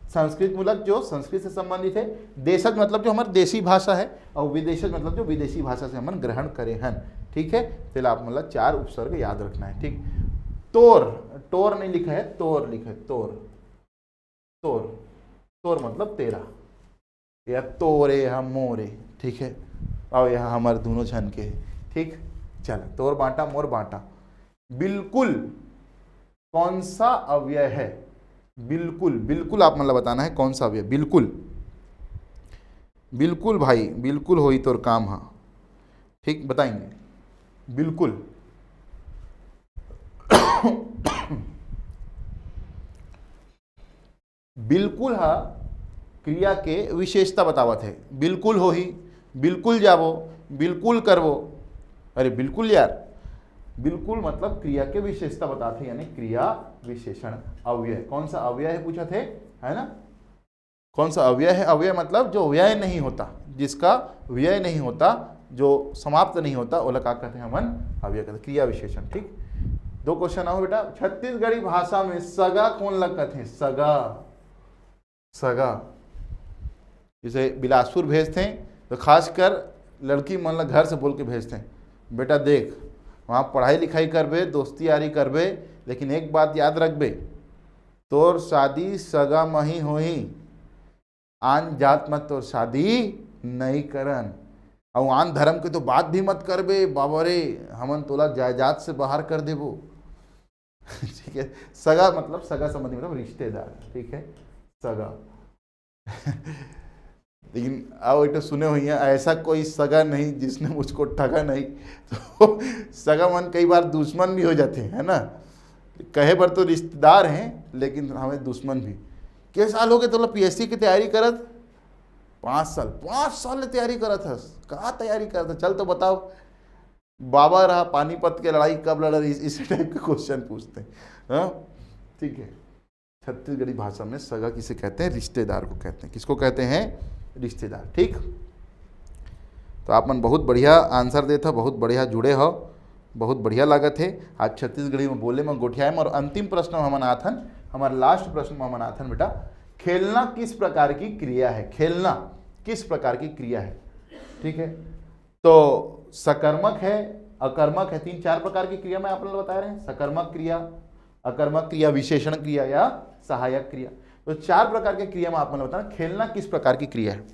संस्कृत मूलक जो संस्कृत से संबंधित है, देशज मतलब जो हमारी देशी भाषा है, और विदेशज मतलब जो विदेशी भाषा से हमन ग्रहण करे हन। ठीक है, तेला आप मन ला चार उपसर्ग याद रखना है। ठीक, तोर, टोर नहीं लिखा है, तोर लिखा है, तोर, तोर, तोर मतलब तेरा, या तोरे, हम मोरे। ठीक है, और यहाँ हमारे दोनों झन के। ठीक, चल, तोर बांटा, मोर बांटा। बिल्कुल कौन सा अव्यय है? बिल्कुल, बिल्कुल आप मन ला बताना है कौन सा अव्यय। बिल्कुल, बिल्कुल भाई, बिल्कुल होई तोर काम हा। ठीक, बताएंगे। बिल्कुल, बिल्कुल हा क्रिया के विशेषता बतावत है। बिल्कुल होही, बिल्कुल जाबो, बिल्कुल करबो। अरे बिल्कुल यार, बिल्कुल मतलब क्रिया के विशेषता बताथे, यानी क्रिया विशेषण अव्यय। कौन सा अव्यय है पूछत है, है ना? कौन सा अव्यय है? अव्यय मतलब जो व्यय नहीं होता, जिसका व्यय नहीं होता, जो समाप्त नहीं होता, ओला का कहते हैं हमन? अव्यय कहते हैं, क्रिया विशेषण। ठीक, दो क्वेश्चन आओ बेटा, छत्तीसगढ़ी भाषा में सगा कौन ला कहते हैं? सगा, सगा। जैसे बिलासपुर भेजते हैं तो खासकर लड़की मन ला घर से बोल के भेजते हैं, "बेटा देख, वहाँ पढ़ाई लिखाई करबे, दोस्ती यारी करबे, लेकिन एक बात याद रखबे, तोर शादी सगा म ही होही, आन जात म तोर शादी नई करन।" अउ आन धर्म के तो बात भी मत करबे, बाबा रे, हमन तोला जायदाद से बाहर कर देबो। ठीक है, सगा मतलब सगा संबंधी, मतलब रिश्तेदार, ठीक है, सगा। लेकिन आओ, एक तो सुने हुई हैं, "ऐसा कोई सगा नहीं जिसने मुझको ठगा नहीं।" तो सगा मन कई बार दुश्मन भी हो जाते हैं, है ना? कहे पर तो रिश्तेदार हैं, लेकिन हमें दुश्मन भी। "के साल हो गए तोला पीएससी की तैयारी करत?" "पाँच साल।" "पाँच साल ले तैयारी करत हस? का तैयारी करत हस? चल तो बताओ, बाबा रहा, पानीपत के लड़ाई कब लड़ा रही?" इस टाइप के क्वेश्चन पूछते हैं। हाँ, ठीक है। छत्तीसगढ़ी भाषा में सगा किसे कहते हैं? रिश्तेदार को कहते हैं। किसको कहते हैं? रिश्तेदार। ठीक, तो आप मन बहुत बढ़िया आंसर देत हो, बहुत बढ़िया जुड़े हो, बहुत बढ़िया लागत है। आज छत्तीसगढ़ी में बोले में, गोठियाए में। और अंतिम प्रश्न में हमन आथन, हमारे लास्ट प्रश्न में हमन आथन बेटा, खेलना किस प्रकार की क्रिया है? खेलना किस प्रकार की क्रिया है? ठीक है, तो सकर्मक है, अकर्मक है, तीन चार प्रकार की क्रिया मैं आप लोग बता रहे हैं, सकर्मक क्रिया, अकर्मक क्रिया, विशेषण क्रिया या सहायक क्रिया। तो चार प्रकार के क्रिया में आप मन ल बताना, खेलना किस प्रकार की क्रिया है।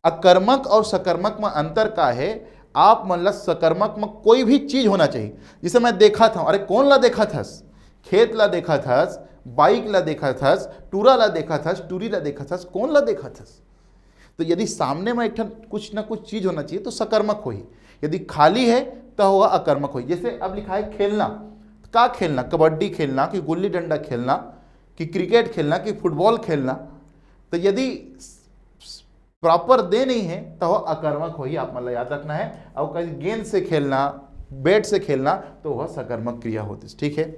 अकर्मक और सकर्मक में अंतर का है? आप मन ल सकर्मक में कोई भी चीज होना चाहिए। जैसे मैं देखा था, अरे कौन ला देखा थस? खेत ला देखा थस, बाइक ला देखा थस, टूरा ला देखा थस, टूरी ला देखा थस, कौन ला देखा थस? तो यदि सामने में एक ठन कुछ ना कुछ चीज होना चाहिए तो सकर्मक होही, यदि खाली है तो होगा अकर्मक होही। जैसे अब लिखा है खेलना, तो का खेलना? कबड्डी खेलना कि गुल्ली डंडा खेलना कि क्रिकेट खेलना कि फुटबॉल खेलना, तो यदि प्रॉपर दे नहीं है तो वह अकर्मक होही, आप मन ल याद रखना है। और कहीं गेंद से खेलना, बैट से खेलना, तो वह सकर्मक क्रिया होती है। ठीक है,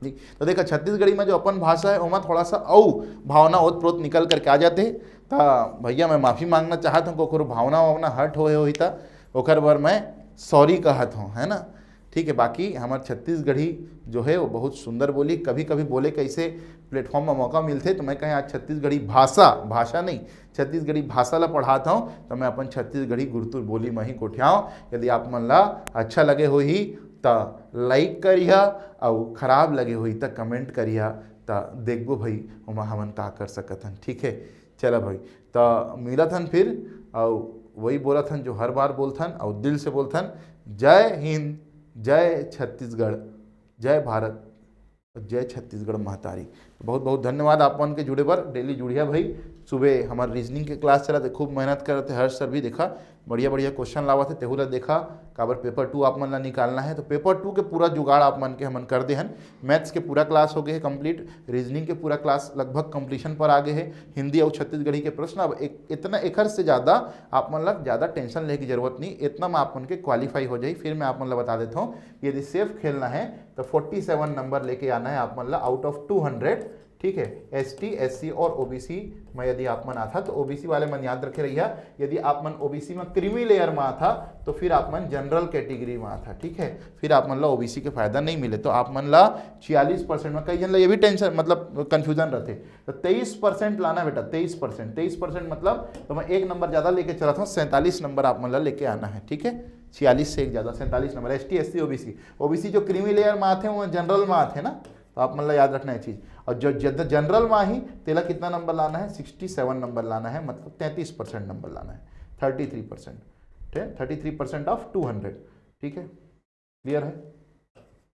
ठीक। तो देखा, छत्तीसगढ़ी में जो अपन भाषा है, ओमा थोड़ा सा अउ भावना ओत प्रोत निकल करके आ जाते हैं। तो भैया, मैं माफी मांगना चाहत हूँ, कोकरो भावना वावना हर्ट होए होही, तो ओकर बर मैं सॉरी कहत हूँ, है ना? ठीक है, बाकी हमार छत्तीसगढ़ी जो है, वो बहुत सुंदर बोली। कभी कभी बोले कैसे प्लेटफॉर्म में मौका मिलते, तो मैं कहें, आज छत्तीसगढ़ी भाषा, भाषा नहीं, छत्तीसगढ़ी भाषा ला पढ़ात हूँ, तो मैं अपन छत्तीसगढ़ी गुरतुर बोली में ही गोठियाऊँ। यदि आप मन ला अच्छा लगे होही, त लाइक करिहा, अउ खराब लगे होही, त कमेंट करिहा, त देखबो भाई, ओमा हमन का कर सकत हन। ठीक है, चला भाई, त मिलत हन फिर, अउ वही बोलत हन जो हर बार बोलथन, अउ दिल से बोलथन, जय हिंद, जय छत्तीसगढ़, जय भारत, जय छत्तीसगढ़ महतारी। बहुत बहुत धन्यवाद आप मन के जुड़े बर। डेली जुड़िया भाई, सुबह हमार रीजनिंग के क्लास चलत हे, खूब मेहनत करत हे हर्ष सर भी। देखा, बढ़िया बढ़िया क्वेश्चन लावत हे, तेहू ला देखा, काबर पेपर टू आप मन ला निकालना है, तो पेपर टू के पूरा जुगाड़ आप मन के हमन कर दे हन। मैथ्स के पूरा क्लास हो गए है कंप्लीट, रीजनिंग के पूरा क्लास लगभग कंप्लीशन पर आ गए है, हिंदी और छत्तीसगढ़ी के प्रश्न। अब एक, इतना एकर से ज़्यादा आप मन ला ज़्यादा टेंशन लेके जरूरत नहीं, इतना में आप मन के क्वालिफाई हो जाए। फिर मैं आप मन ला बता देता हूँ, यदि सेफ खेलना है तो फोर्टी सेवन नंबर लेके आना है आप मन ला आउट ऑफ टू हंड्रेड। ठीक है, एसटी, एससी और ओबीसी में यदि आप मन आथा, तो ओबीसी वाले मन याद रखे रहिया, यदि आप मन ओबीसी में क्रीमी लेयर में आथा, तो फिर आप मन जनरल कैटेगरी में आथा। ठीक है, फिर आप मन ला ओबीसी के फायदा नहीं मिले। तो आप मन ला छियालीस परसेंट में, कई जन ला ये भी टेंशन, मतलब कंफ्यूजन रहते, तो तेईस परसेंट लाना बेटा, तेईस परसेंट। तेईस परसेंट मतलब तो मैं एक नंबर ज्यादा लेके चला था, सैंतालीस नंबर आप मन ला लेके आना है। ठीक है, छियालीस से एक ज्यादा, सैंतालीस number. ST, SC, OBC, OBC जो क्रीमी लेयर में आते हैं, वो जनरल में आते हैं ना, तो आप मन ला याद रखना है चीज। और जो जद-, जनरल में ही, तेला कितना नंबर लाना है? सिक्सटी सेवन नंबर लाना है, मतलब तैंतीस परसेंट नंबर लाना है, थर्टी थ्री परसेंट। ठीक है, thirty three percent of two hundred. ठीक है, क्लियर है?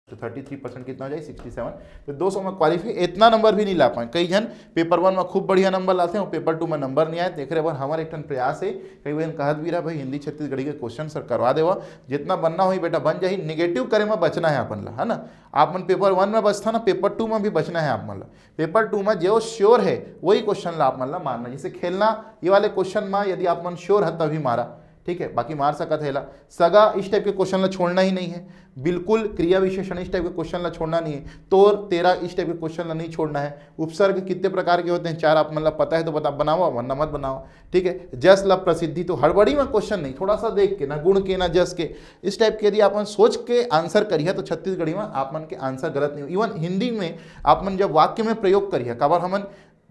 तो थर्टी थ्री परसेंट कितना हो जाए? Sixty seven. तो दो सौ में क्वालिफाई, इतना नंबर भी नहीं ला पाए। कई जन पेपर वन में खूब बढ़िया नंबर लाते हैं, पेपर टू में नंबर नहीं आए। तो एकरे बर हमारे एक ठन प्रयास है, कई जन कहत भी रहा, "भाई, हिंदी छत्तीसगढ़ी के क्वेश्चन सर करवा देवा।" जितना बनना होही बेटा, बन जाही। नेगेटिव करे में बचना है अपन ला, है ना? आप मन पेपर वन में बचता ना, पेपर टू में भी बचना है आप मन ला। पेपर टू में जो श्योर है, वही क्वेश्चन ला आप मन ला मारना। जैसे खेलना, ये वाले क्वेश्चन में यदि आप मन श्योर है, तभी मारा। ठीक है, बाकी मार सकत है ला। सगा, इस टाइप के क्वेश्चन ला छोड़ना ही नहीं है बिल्कुल। क्रिया विशेषण, इस टाइप के क्वेश्चन ला छोड़ना नहीं है। तोर, तेरा, इस टाइप के क्वेश्चन ला नहीं छोड़ना है। उपसर्ग कितने प्रकार के होते हैं? चार। आप मन ला पता है तो बता, बनावा, वरना मत बनावा। ठीक है, जस ला प्रसिद्धि, तो हड़बड़ी में क्वेश्चन नहीं, थोड़ा सा देख के ना, गुण के ना जस के, इस टाइप के यदि आप मन सोच के आंसर करिहा, तो छत्तीसगढ़ी में आप मन के आंसर गलत नहीं हो। इवन हिंदी में आप मन जब वाक्य में प्रयोग करिहा, काबर हमन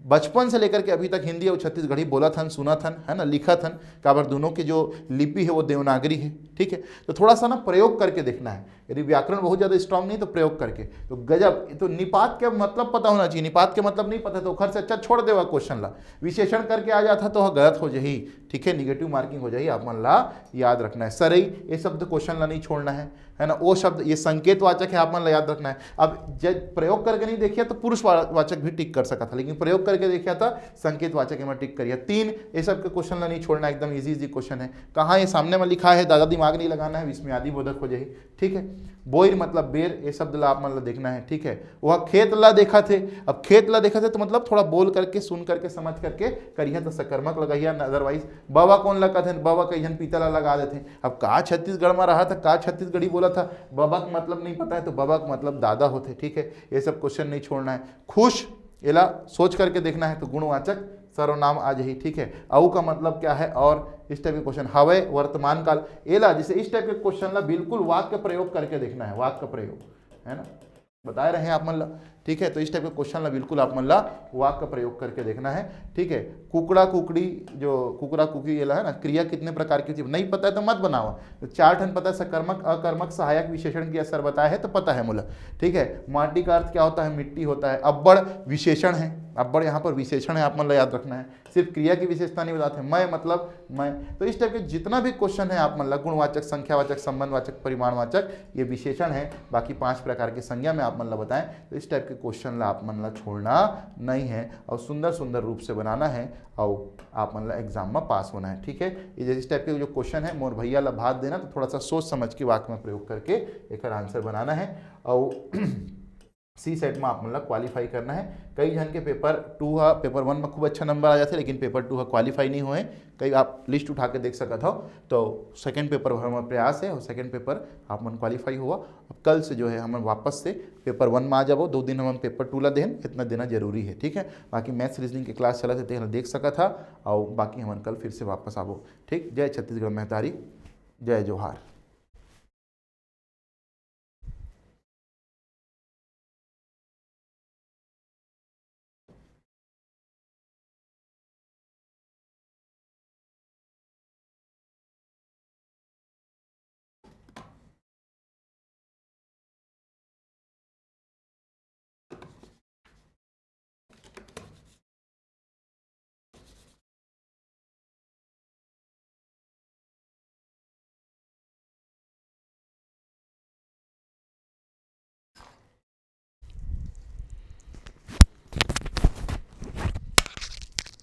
बचपन से लेकर के अभी तक हिंदी और छत्तीसगढ़ी बोलत हन, सुनत हन, है ना, लिखत हन, काबर दोनों के जो लिपि है वो देवनागरी है, ठीक है। तो थोड़ा सा ना प्रयोग करके देखना है। यदि व्याकरण बहुत ज्यादा स्ट्रांग नहीं तो प्रयोग करके। तो गजब, तो निपात के मतलब पता होना चाहिए। निपात के मतलब नहीं पता तो ओखर से अच्छा छोड़ देवा क्वेश्चन ला, विशेषण करके आ जाता तो गलत हो जाही, ठीक है, निगेटिव मार्किंग हो जाही। आप मन ला याद रखना है सरई, ये शब्द क्वेश्चन ला नहीं छोड़ना है, है ना। वो शब्द, ये संकेतवाचक है, आप मन ला याद रखना है। अब जब प्रयोग करके नहीं देखिए तो पुरुष वा-, वाचक भी टिक कर सकता था, लेकिन प्रयोग करके देखिए तो संकेतवाचक में टिक करिए। तीन, ये सब के क्वेश्चन ला नहीं छोड़ना, एकदम ईजी ईजी क्वेश्चन है। कहाँ ये सामने में लिखा है, ज्यादा दिमाग नहीं लगाना है, इसमें आदि बोधक हो जाए, ठीक है। बोइर मतलब बेर, ये शब्द ला आप मन ला देखना है, ठीक है। वह खेत ला देखा थे, अब खेत ला देखा थे तो मतलब थोड़ा बोल करके, सुन करके, समझ करके करिए तो सकर्मक लगाइए, अदरवाइज बबक कोन ला कथे, बबक कहियन पीता ला लगा देते। अब का छत्तीसगढ़ में रहा था, का छत्तीसगढ़ी बोला था, बबक मतलब नहीं पता है तो बबक मतलब दादा होते, ठीक है। ये सब क्वेश्चन नहीं छोड़ना है। खुश, एला सोच करके देखना है तो गुणवाचक सर्वनाम आ जाही, ठीक है। अऊ का मतलब क्या है, और इस टाइप के क्वेश्चन, हवय, वर्तमान काल, एला जैसे इस टाइप के क्वेश्चन ला बिल्कुल वाक्य प्रयोग करके देखना है, वाक्य प्रयोग, है ना, बताए रहे हैं आप मन ला, ठीक है। तो इस टाइप के क्वेश्चन ला बिल्कुल आप मन ला वाक्य प्रयोग करके देखना है, ठीक है। कुकड़ा कुकड़ी, जो कुकड़ा कुकड़ी एला है ना, क्रिया कितने प्रकार की होती है, नहीं पता है तो मत बनाओ। तो चार ठन पता है, सकर्मक, अकर्मक, सहायक, विशेषण क्रिया, सर बताया है तो पता है मोला, ठीक है। माटी का अर्थ क्या होता है, मिट्टी होता है। अब्बड़ विशेषण है, अब्बड़ यहाँ पर विशेषण है, आप मन ला याद रखना है। सिर्फ क्रिया की विशेषता नहीं बताते, मैं मतलब मैं। तो इस टाइप के जितना भी क्वेश्चन है आप मन ला, गुणवाचक, संख्यावाचक, संबंधवाचक, परिमाणवाचक, ये विशेषण है। बाकी पांच प्रकार की संज्ञा में आप मन ला बताएं, तो इस टाइप के क्वेश्चन ला आप मन ला छोड़ना नहीं है और सुंदर सुंदर रूप से बनाना है और आप मन ला एग्जाम में पास होना है, ठीक है। ये इस टाइप के जो क्वेश्चन है, मोर भैया ला भात देना, तो थोड़ा सा सोच समझ के वाक्य में प्रयोग करके एक आंसर बनाना है। और सी सेट में आप मन ला क्वालिफाई करना है। कई झन के पेपर टू हा, पेपर वन में खूब अच्छा नंबर आ जाते, लेकिन पेपर टू हा क्वालिफाई नहीं हुए। कई आप लिस्ट उठा के देख सकत हो, तो सेकंड पेपर भर में प्रयास है और सेकंड पेपर आप मन क्वालिफाई हुआ। अब कल से जो है हमन वापस से पेपर वन में आ जाबो। दो दिन हमन पेपर टू ला देहन, इतना देना जरूरी है, ठीक है। बाकी मैथ्स रीजनिंग के क्लास चलत है, तेला देख सकत हा, और बाकी हमन कल फिर से वापस आबो, ठीक। जय छत्तीसगढ़ महतारी, जय जोहार।